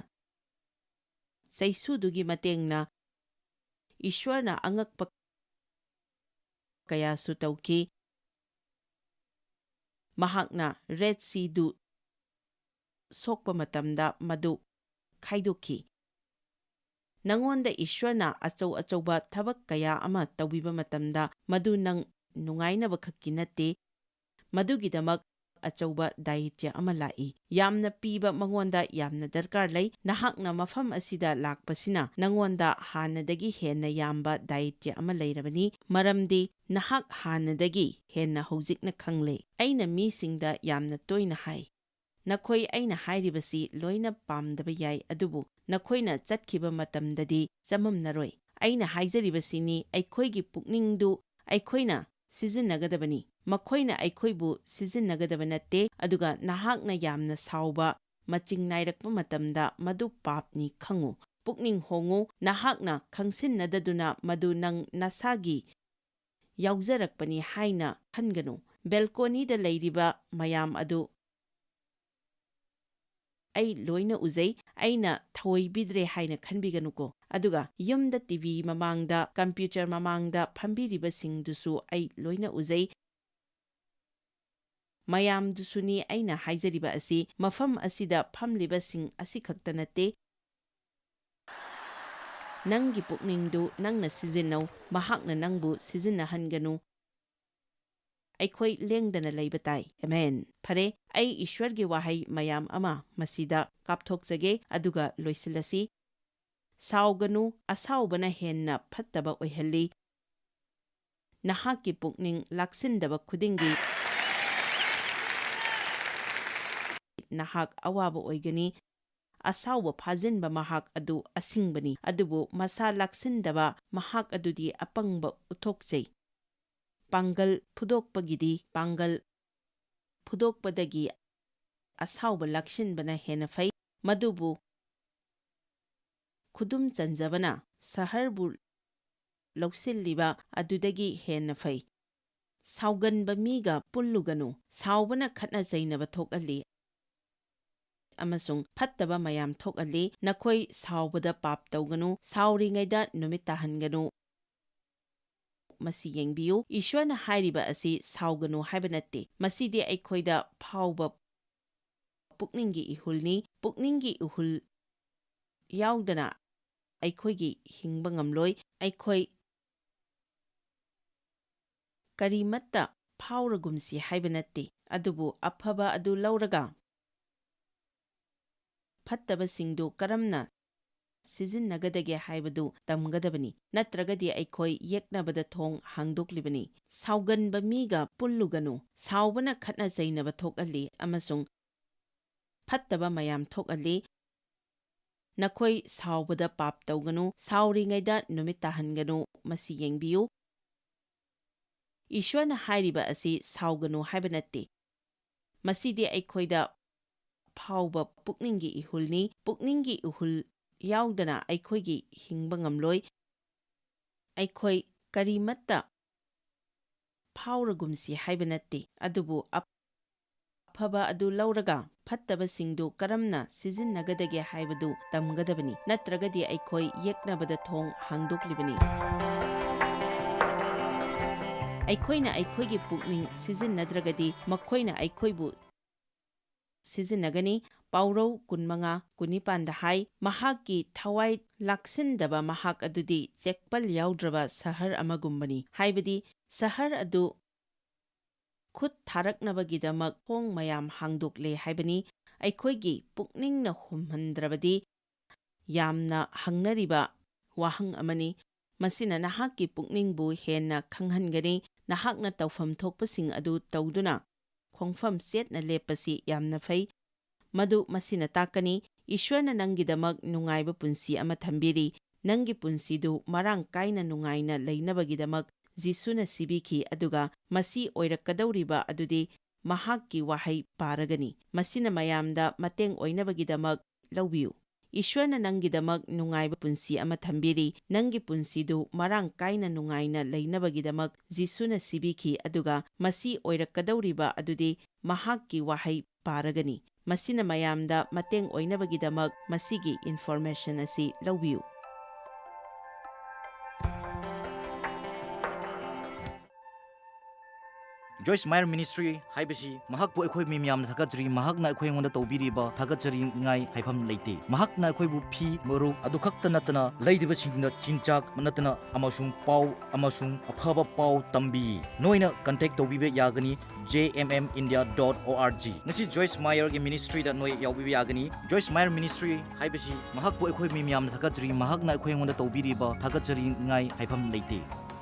ꯆꯩꯁꯨꯗꯨꯒꯤ ꯃꯇꯦꯡꯅ ꯏꯁ꯭ꯋꯔꯅ ꯑꯉꯛꯄ ꯀꯌꯥꯁꯨ ꯇꯧꯈꯤ꯫ ꯃꯍꯥꯛꯅ ꯔꯦꯗ ꯁꯤꯗꯨ ꯁꯣꯛꯄ ꯃꯇꯝꯗ ꯃꯗꯨ ꯈꯥꯏꯗꯣꯛꯈꯤ꯫ ꯅꯉꯣꯟꯗ ꯏꯁ꯭ꯋꯔꯅ ꯑꯆꯧ ꯑꯆꯧꯕ ꯊꯕꯛ ꯀꯌꯥ ꯑꯃ ꯇꯧꯕꯤꯕ ꯃꯇꯝꯗ, ꯃꯗꯨ ꯅꯪ ꯅꯨꯡꯉꯥꯏꯅꯕ ꯈꯛꯀꯤ ꯅꯠꯇꯦ, ꯃꯗꯨꯒꯤꯗꯃꯛ ꯑꯆꯧꯕ ꯗꯥꯌꯤꯇ꯭ꯌ ꯑꯃ ꯂꯥꯛꯏ꯫ ꯌꯥꯝꯅ ꯄꯤꯕ ꯃꯉꯣꯟꯗ ꯌꯥꯝꯅ ꯗꯔꯀꯥꯔ ꯂꯩ꯫ ꯅꯍꯥꯛꯅ ꯃꯐꯝ ꯑꯁꯤꯗ ꯂꯥꯛꯄꯁꯤꯅ ꯅꯉꯣꯟꯗ ꯍꯥꯟꯅꯗꯒꯤ ꯍꯦꯟꯅ ꯌꯥꯝꯕ ꯗꯥꯌꯤꯇ꯭ꯌ ꯑꯃ ꯂꯩꯔꯕꯅꯤ, ꯃꯔꯝꯗꯤ ꯅꯍꯥꯛ ꯍꯥꯟꯅꯗꯒꯤ ꯍꯦꯟꯅ ꯍꯧꯖꯤꯛꯅ ꯈꯪꯂꯦ꯫ ꯑꯩꯅ ꯃꯤꯁꯤꯡꯗ ꯌꯥꯝꯅ ꯇꯣꯏꯅ ꯍꯥꯏ, "ꯅꯈꯣꯏ ꯑꯩꯅ ꯍꯥꯏꯔꯤꯕꯁꯤ ꯂꯣꯏꯅ ꯄꯥꯝꯗꯕ ꯌꯥꯏ, ꯑꯗꯨꯕꯨ ꯅꯈꯣꯏꯅ ꯆꯠꯈꯤꯕ ꯃꯇꯝꯗꯗꯤ ꯆꯃꯝꯅꯔꯣꯏ"꯫ ꯑꯩꯅ ꯍꯥꯏꯖꯔꯤꯕꯁꯤꯅꯤ, ꯑꯩꯈꯣꯏꯒꯤ ꯄꯨꯛꯅꯤꯡꯗꯨ ꯑꯩꯈꯣꯏꯅ ꯁꯤꯖꯤꯟꯅꯒꯗꯕꯅꯤ꯫ ꯃꯈꯣꯏꯅ ꯑꯩꯈꯣꯏꯕꯨ ꯁꯤꯖꯤꯟꯅꯒꯗꯕ ꯅꯠꯇꯦ꯫ ꯑꯗꯨꯒ ꯅꯍꯥꯛꯅ ꯌꯥꯝꯅ ꯁꯥꯎꯕ, ꯃꯆꯤꯡ ꯅꯥꯏꯔꯛꯄ ꯃꯇꯝꯗ, ꯃꯗꯨ ꯄꯥꯞꯅꯤ ꯈꯪꯉꯨ꯫ ꯄꯨꯛꯅꯤꯡ ꯍꯣꯡꯉꯨ, ꯅꯍꯥꯛꯅ ꯈꯪꯁꯤꯟꯅꯗꯗꯨꯅ ꯃꯗꯨ ꯅꯪ ꯅꯁꯥꯒꯤ ꯌꯥꯎꯖꯔꯛꯄꯅꯤ ꯍꯥꯏꯅ ꯈꯟꯒꯅꯨ꯫ ꯕꯦꯜꯀꯣꯅꯤꯗ ꯂꯩꯔꯤꯕ ꯃꯌꯥꯝ ꯑꯗꯨ ꯑꯩ ꯂꯣꯏꯅ ꯎꯖꯩ, ꯑꯩꯅ ꯊꯑꯣꯏꯕꯤꯗ꯭ꯔꯦ ꯍꯥꯏꯅ ꯈꯟꯕꯤꯒꯅꯨꯀꯣ꯫ ꯑꯗꯨꯒ ꯌꯨꯝꯗ ꯇꯤ ꯚꯤ ꯃꯃꯥꯡꯗ, ꯀꯝꯄ꯭ꯌꯨꯇꯔ ꯃꯃꯥꯡꯗ ꯐꯝꯕꯤꯔꯤꯕꯁꯤꯡꯗꯨꯁꯨ ꯑꯩ ꯂꯣꯏꯅ ꯎꯖꯩ꯫ ꯃꯌꯥꯝꯗꯨꯁꯨꯅꯤ ꯑꯩꯅ ꯍꯥꯏꯖꯔꯤꯕ ꯑꯁꯤ꯫ ꯃꯐꯝ ꯑꯁꯤꯗ ꯐꯝꯂꯤꯕꯁꯤꯡ ꯑꯁꯤꯈꯛꯇ ꯅꯠꯇꯦ꯫ ꯅꯪꯒꯤ ꯄꯨꯛꯅꯤꯡꯗꯨ ꯅꯪꯅ ꯁꯤꯖꯤꯟꯅꯧ, ꯃꯍꯥꯛꯅ ꯅꯪꯕꯨ ꯁꯤꯖꯤꯟꯅꯍꯟꯒꯅꯨ꯫ ꯑꯩꯈꯣꯏ ꯂꯦꯡꯗꯅ ꯂꯩꯕ ꯇꯥꯏ꯫ ꯑꯃꯦꯟ꯫ ꯐꯔꯦ, ꯑꯩ ꯏꯁ꯭ꯋꯔꯒꯤ ꯋꯥꯍꯩ ꯃꯌꯥꯝ ꯑꯃ ꯃꯁꯤꯗ ꯀꯥꯞꯊꯣꯛꯆꯒꯦ, ꯑꯗꯨꯒ ꯂꯣꯏꯁꯤꯜꯂꯁꯤ꯫ ꯁꯥꯎꯒꯅꯨ, ꯑꯁꯥꯎꯕꯅ ꯍꯦꯟꯅ ꯐꯠꯇꯕ ꯑꯣꯏꯍꯜꯂꯤ꯫ ꯅꯍꯥꯛꯀꯤ ꯄꯨꯛꯅꯤꯡ ꯂꯥꯛꯁꯤꯟꯗꯕ ꯈꯨꯗꯤꯡꯒꯤ ꯅꯍꯥꯛ ꯑꯋꯥꯕ ꯑꯣꯏꯒꯅꯤ꯫ ꯑꯁꯥꯎꯕ ꯐꯥꯖꯤꯟꯕ ꯃꯍꯥꯛ ꯑꯗꯨ ꯑꯁꯤꯡꯕꯅꯤ, ꯑꯗꯨꯕꯨ ꯃꯁꯥ ꯂꯥꯛꯁꯤꯟꯗꯕ ꯃꯍꯥꯛ ꯑꯗꯨꯗꯤ ꯑꯄꯪꯕ ꯎꯠꯊꯣꯛꯆꯩ꯫ ꯄꯥꯡꯒꯜ ꯐꯨꯗꯣꯛꯄꯒꯤꯗꯤ ꯄꯥꯡꯒꯜ ꯐꯨꯗꯣꯛꯄꯗꯒꯤ ꯑꯁꯥꯎꯕ ꯂꯥꯛꯁꯤꯟꯕꯅ ꯍꯦꯟꯅ ꯐꯩ꯫ ꯃꯗꯨꯕꯨ ꯈꯨꯗꯨꯝ ꯆꯟꯖꯕꯅ ꯁꯍꯔꯕꯨ ꯂꯧꯁꯤꯜꯂꯤꯕ ꯑꯗꯨꯗꯒꯤ ꯍꯦꯟꯅ ꯐꯩ꯫ ꯁꯥꯎꯒꯟꯕ ꯃꯤꯒ ꯄꯨꯜꯂꯨꯒꯅꯨ꯫ ꯁꯥꯎꯕꯅ ꯈꯠꯅ ꯆꯩꯅꯕ ꯊꯣꯛꯍꯜꯂꯤ ꯑꯃꯁꯨꯡ ꯐꯠꯇꯕ ꯃꯌꯥꯝ ꯊꯣꯛꯍꯜꯂꯤ꯫ ꯅꯈꯣꯏ ꯁꯥꯎꯕꯗ ꯄꯥꯞ ꯇꯧꯒꯅꯨ, ꯁꯥꯎꯔꯤꯉꯩꯗ ꯅꯨꯃꯤꯠ ꯇꯥꯍꯟꯒꯅꯨ꯫ ꯃꯁꯤ ꯌꯦꯡꯕꯤꯌꯨ, ꯏꯁ꯭ꯋꯔꯅ ꯍꯥꯏꯔꯤꯕ ꯑꯁꯤ ꯁꯥꯎꯒꯅꯨ ꯍꯥꯏꯕ ꯅꯠꯇꯦ꯫ ꯃꯁꯤꯗꯤ ꯑꯩꯈꯣꯏꯗ ꯐꯥꯎꯕ ꯄꯨꯛꯅꯤꯡꯒꯤ ꯏꯍꯨꯜꯅꯤ꯫ ꯄꯨꯛꯅꯤꯡꯒꯤ ꯏꯍꯨꯜ ꯌꯥꯎꯗꯅ ꯑꯩꯈꯣꯏꯒꯤ ꯍꯤꯡꯕ ꯉꯝꯂꯣꯏ꯫ ꯑꯩꯈꯣꯏ ꯀꯔꯤꯃꯠꯇ ꯐꯥꯎꯔꯒꯨꯝꯁꯤ ꯍꯥꯏꯕ ꯅꯠꯇꯦ, ꯑꯗꯨꯕꯨ ꯑꯐꯕ ꯑꯗꯨ ꯂꯧꯔꯒ ꯐꯠꯇꯕꯁꯤꯡꯗꯨ ꯀꯔꯝꯅ ꯁꯤꯖꯤꯟꯅꯒꯗꯒꯦ ꯍꯥꯏꯕꯗꯨ ꯇꯝꯒꯗꯕꯅꯤ, ꯅꯠꯇ꯭ꯔꯒꯗꯤ ꯑꯩꯈꯣꯏ ꯌꯦꯛꯅꯕꯗ ꯊꯣꯡ ꯍꯥꯡꯗꯣꯛꯂꯤꯕꯅꯤ꯫ ꯁꯥꯎꯒꯟꯕ ꯃꯤꯒ ꯄꯨꯜꯂꯨꯒꯅꯨ꯫ ꯁꯥꯎꯕꯅ ꯈꯠꯅ ꯆꯩꯅꯕ ꯊꯣꯛꯍꯜꯂꯤ ꯑꯃꯁꯨꯡ ꯐꯠꯇꯕ ꯃꯌꯥꯝ ꯊꯣꯛꯍꯜꯂꯤ꯫ ꯅꯈꯣꯏ ꯁꯥꯎꯕꯗ ꯄꯥꯞ ꯇꯧꯒꯅꯨ, ꯁꯥꯎꯔꯤꯉꯩꯗ ꯅꯨꯃꯤꯠ ꯇꯥꯍꯟꯒꯅꯨ꯫ ꯃꯁꯤ ꯌꯦꯡꯕꯤꯌꯨ꯫ ꯏꯁ꯭ꯋꯔꯅ ꯍꯥꯏꯔꯤꯕ ꯑꯁꯤ ꯁꯥꯎꯒꯅꯨ ꯍꯥꯏꯕ ꯅꯠꯇꯦ꯫ ꯃꯁꯤꯗꯤ ꯑꯩꯈꯣꯏꯗ ꯐꯥꯎꯕ ꯄꯨꯛꯅꯤꯡꯒꯤ ꯏꯍꯨꯜꯅꯤ꯫ ꯄꯨꯛꯅꯤꯡꯒꯤ ꯏꯍꯨꯜ ꯌꯥꯎꯗꯅ ꯑꯩꯈꯣꯏꯒꯤ ꯍꯤꯡꯕ ꯉꯝꯂꯣꯏ꯫ ꯑꯩꯈꯣꯏ ꯀꯔꯤꯃꯠꯇ ꯐꯥꯎꯔꯒꯨꯝꯁꯤ ꯍꯥꯏꯕ ꯅꯠꯇꯦ, ꯑꯗꯨꯕꯨ ꯑꯐꯕ ꯑꯗꯨ ꯂꯧꯔꯒ ꯐꯠꯇꯕꯁꯤꯡꯗꯨ ꯀꯔꯝꯅ ꯁꯤꯖꯤꯟꯅꯒꯗꯒꯦ ꯍꯥꯏꯕꯗꯨ ꯇꯝꯒꯗꯕꯅꯤ, ꯅꯠꯇ꯭ꯔꯒꯗꯤ ꯑꯩꯈꯣꯏ ꯌꯦꯛꯅꯕꯗ ꯊꯣꯡ ꯍꯥꯡꯗꯣꯛꯂꯤꯕꯅꯤ꯫ ꯑꯩꯈꯣꯏꯅ ꯑꯩꯈꯣꯏꯒꯤ ꯄꯨꯛꯅꯤꯡ ꯁꯤꯖꯤꯟꯅꯗ꯭ꯔꯒꯗꯤ ꯃꯈꯣꯏꯅ ꯑꯩꯈꯣꯏꯕꯨ ꯁꯤꯖꯤꯟꯅꯒꯅꯤ꯫ ꯄꯥꯎꯔꯧ ꯀꯨꯟꯃꯉꯥ ꯀꯨꯟꯅꯤꯄꯥꯟꯗ ꯍꯥꯏ, "ꯃꯍꯥꯛꯀꯤ ꯊꯋꯥꯏ ꯂꯥꯛꯁꯤꯟꯗꯕ ꯃꯍꯥꯛ ꯑꯗꯨꯗꯤ ꯆꯦꯛꯄꯜ ꯌꯥꯎꯗ꯭ꯔꯕ ꯁꯍꯔ ꯑꯃꯒꯨꯝꯕꯅꯤ", ꯍꯥꯏꯕꯗꯤ ꯁꯍꯔ ꯑꯗꯨ ꯈꯨꯠ ꯊꯥꯔꯛꯅꯕꯒꯤꯗꯃꯛ ꯊꯣꯡ ꯃꯌꯥꯝ ꯍꯥꯡꯗꯣꯛꯂꯦ ꯍꯥꯏꯕꯅꯤ꯫ ꯑꯩꯈꯣꯏꯒꯤ ꯄꯨꯛꯅꯤꯡꯅ ꯍꯨꯝꯍꯟꯗ꯭ꯔꯕꯗꯤ ꯌꯥꯝꯅ ꯍꯪꯅꯔꯤꯕ ꯋꯥꯍꯪ ꯑꯃꯅꯤ꯫ ꯃꯁꯤꯅ ꯅꯍꯥꯛꯀꯤ ꯄꯨꯛꯅꯤꯡꯕꯨ ꯍꯦꯟꯅ ꯈꯪꯍꯟꯒꯅꯤ꯫ ꯅꯍꯥꯛꯅ ꯇꯧꯐꯝ ꯊꯣꯛꯄꯁꯤꯡ ꯑꯗꯨ ꯇꯧꯗꯨꯅ ꯈꯣꯡꯐꯝ ꯆꯦꯠꯅ ꯂꯦꯞꯄꯁꯤ ꯌꯥꯝꯅ ꯐꯩ꯫ ꯃꯗꯨ ꯃꯁꯤꯅ ꯇꯥꯛꯀꯅꯤ, ꯏꯁ꯭ꯋꯔꯅ ꯅꯪꯒꯤꯗꯃꯛ ꯅꯨꯡꯉꯥꯏꯕ ꯄꯨꯟꯁꯤ ꯑꯃ ꯊꯝꯕꯤꯔꯤ꯫ ꯅꯪꯒꯤ ꯄꯨꯟꯁꯤꯗꯨ ꯃꯔꯥꯡ ꯀꯥꯏꯅ ꯅꯨꯡꯉꯥꯏꯅ ꯂꯩꯅꯕꯒꯤꯗꯃꯛ ꯖꯤꯁꯨꯅ ꯁꯤꯕꯤꯈꯤ, ꯑꯗꯨꯒ ꯃꯁꯤ ꯑꯣꯏꯔꯛꯀꯗꯧꯔꯤꯕ ꯑꯗꯨꯗꯤ ꯃꯍꯥꯛꯀꯤ ꯋꯥꯍꯩ ꯄꯥꯔꯒꯅꯤ꯫ ꯃꯁꯤꯅ ꯃꯌꯥꯝꯗ ꯃꯇꯦꯡ ꯑꯣꯏꯅꯕꯒꯤꯗꯃꯛ ꯂꯧꯕꯤꯌꯨ꯫ ꯏꯁ꯭ꯋꯔꯅ ꯅꯪꯒꯤꯗꯃꯛ ꯅꯨꯡꯉꯥꯏꯕ ꯄꯨꯟꯁꯤ ꯑꯃ ꯊꯝꯕꯤꯔꯤ꯫ ꯅꯪꯒꯤ ꯄꯨꯟꯁꯤꯗꯨ ꯃꯔꯥꯡ ꯀꯥꯏꯅ ꯅꯨꯡꯉꯥꯏꯅ ꯂꯩꯅꯕꯒꯤꯗꯃꯛ ꯖꯤꯁꯨꯅ ꯁꯤꯕꯤꯈꯤ, ꯑꯗꯨꯒ ꯃꯁꯤ ꯑꯣꯏꯔꯛꯀꯗꯧꯔꯤꯕ ꯑꯗꯨꯗꯤ ꯃꯍꯥꯛꯀꯤ ꯋꯥꯍꯩ ꯄꯥꯔꯒꯅꯤ꯫ ꯃꯁꯤꯅ ꯃꯌꯥꯝꯗ ꯃꯇꯦꯡ ꯑꯣꯏꯅꯕꯒꯤꯗꯃꯛ ꯃꯁꯤꯒꯤ ꯏꯟꯐꯣꯔꯃꯦꯁꯟ ꯑꯁꯤ ꯂꯧꯕꯤꯌꯨ꯫ ꯖꯣꯏꯁ ꯃꯥꯌꯔ ꯃꯤꯅꯤꯁꯇ꯭ꯔꯤ ꯍꯥꯏꯕꯁꯤ ꯃꯍꯥꯛꯄꯨ ꯑꯩꯈꯣꯏ ꯃꯤ ꯃꯌꯥꯝꯅ ꯊꯥꯒꯠꯆꯔꯤ꯫ ꯃꯍꯥꯛꯅ ꯑꯩꯈꯣꯏ ꯑꯩꯉꯣꯟꯗ ꯇꯧꯕꯤꯔꯤꯕ ꯊꯥꯒꯠꯆꯔꯤꯉꯥꯏ ꯍꯥꯏꯐꯝ ꯂꯩꯇꯦ꯫ ꯃꯍꯥꯛꯅ ꯑꯩꯈꯣꯏꯕꯨ ꯐꯤ, ꯃꯔꯨꯞ ꯑꯗꯨ ꯈꯛꯇ ꯅꯠꯇꯅ ꯂꯩꯔꯤꯕꯁꯤꯡꯗ ꯆꯤꯟꯖꯥꯛ ꯅꯠꯇꯅ ꯑꯃꯁꯨꯡ ꯄꯥꯎ ꯑꯃꯁꯨꯡ ꯑꯐꯕ ꯄꯥꯎ ꯇꯝꯕꯤ꯫ ꯅꯣꯏꯅ ꯀꯟꯇꯦꯛ ꯇꯧꯕꯤꯕ ꯌꯥꯒꯅꯤ j m m india dot org꯫ ꯉꯁꯤ ꯖꯣꯏꯁ ꯃꯥꯌꯔꯒꯤ ꯃꯤꯅꯤꯁꯇ꯭ꯔꯤꯗ ꯅꯣꯏ ꯌꯥꯎꯕꯤꯕ ꯌꯥꯒꯅꯤ꯫ ꯖꯣꯏꯁ ꯃꯥꯌꯔ ꯃꯤꯅꯤꯁꯇ꯭ꯔꯤ ꯍꯥꯏꯕꯁꯤ ꯃꯍꯥꯛꯄꯨ ꯑꯩꯈꯣꯏ ꯃꯤ ꯃꯌꯥꯝꯅ ꯊꯥꯒꯠꯆꯔꯤ꯫ ꯃꯍꯥꯛꯅ ꯑꯩꯈꯣꯏ ꯑꯩꯉꯣꯟꯗ ꯇꯧꯕꯤꯔꯤꯕ ꯊꯥꯒꯠꯆꯔꯤꯉꯥꯏ ꯍꯥꯏꯐꯝ ꯂꯩꯇꯦ꯫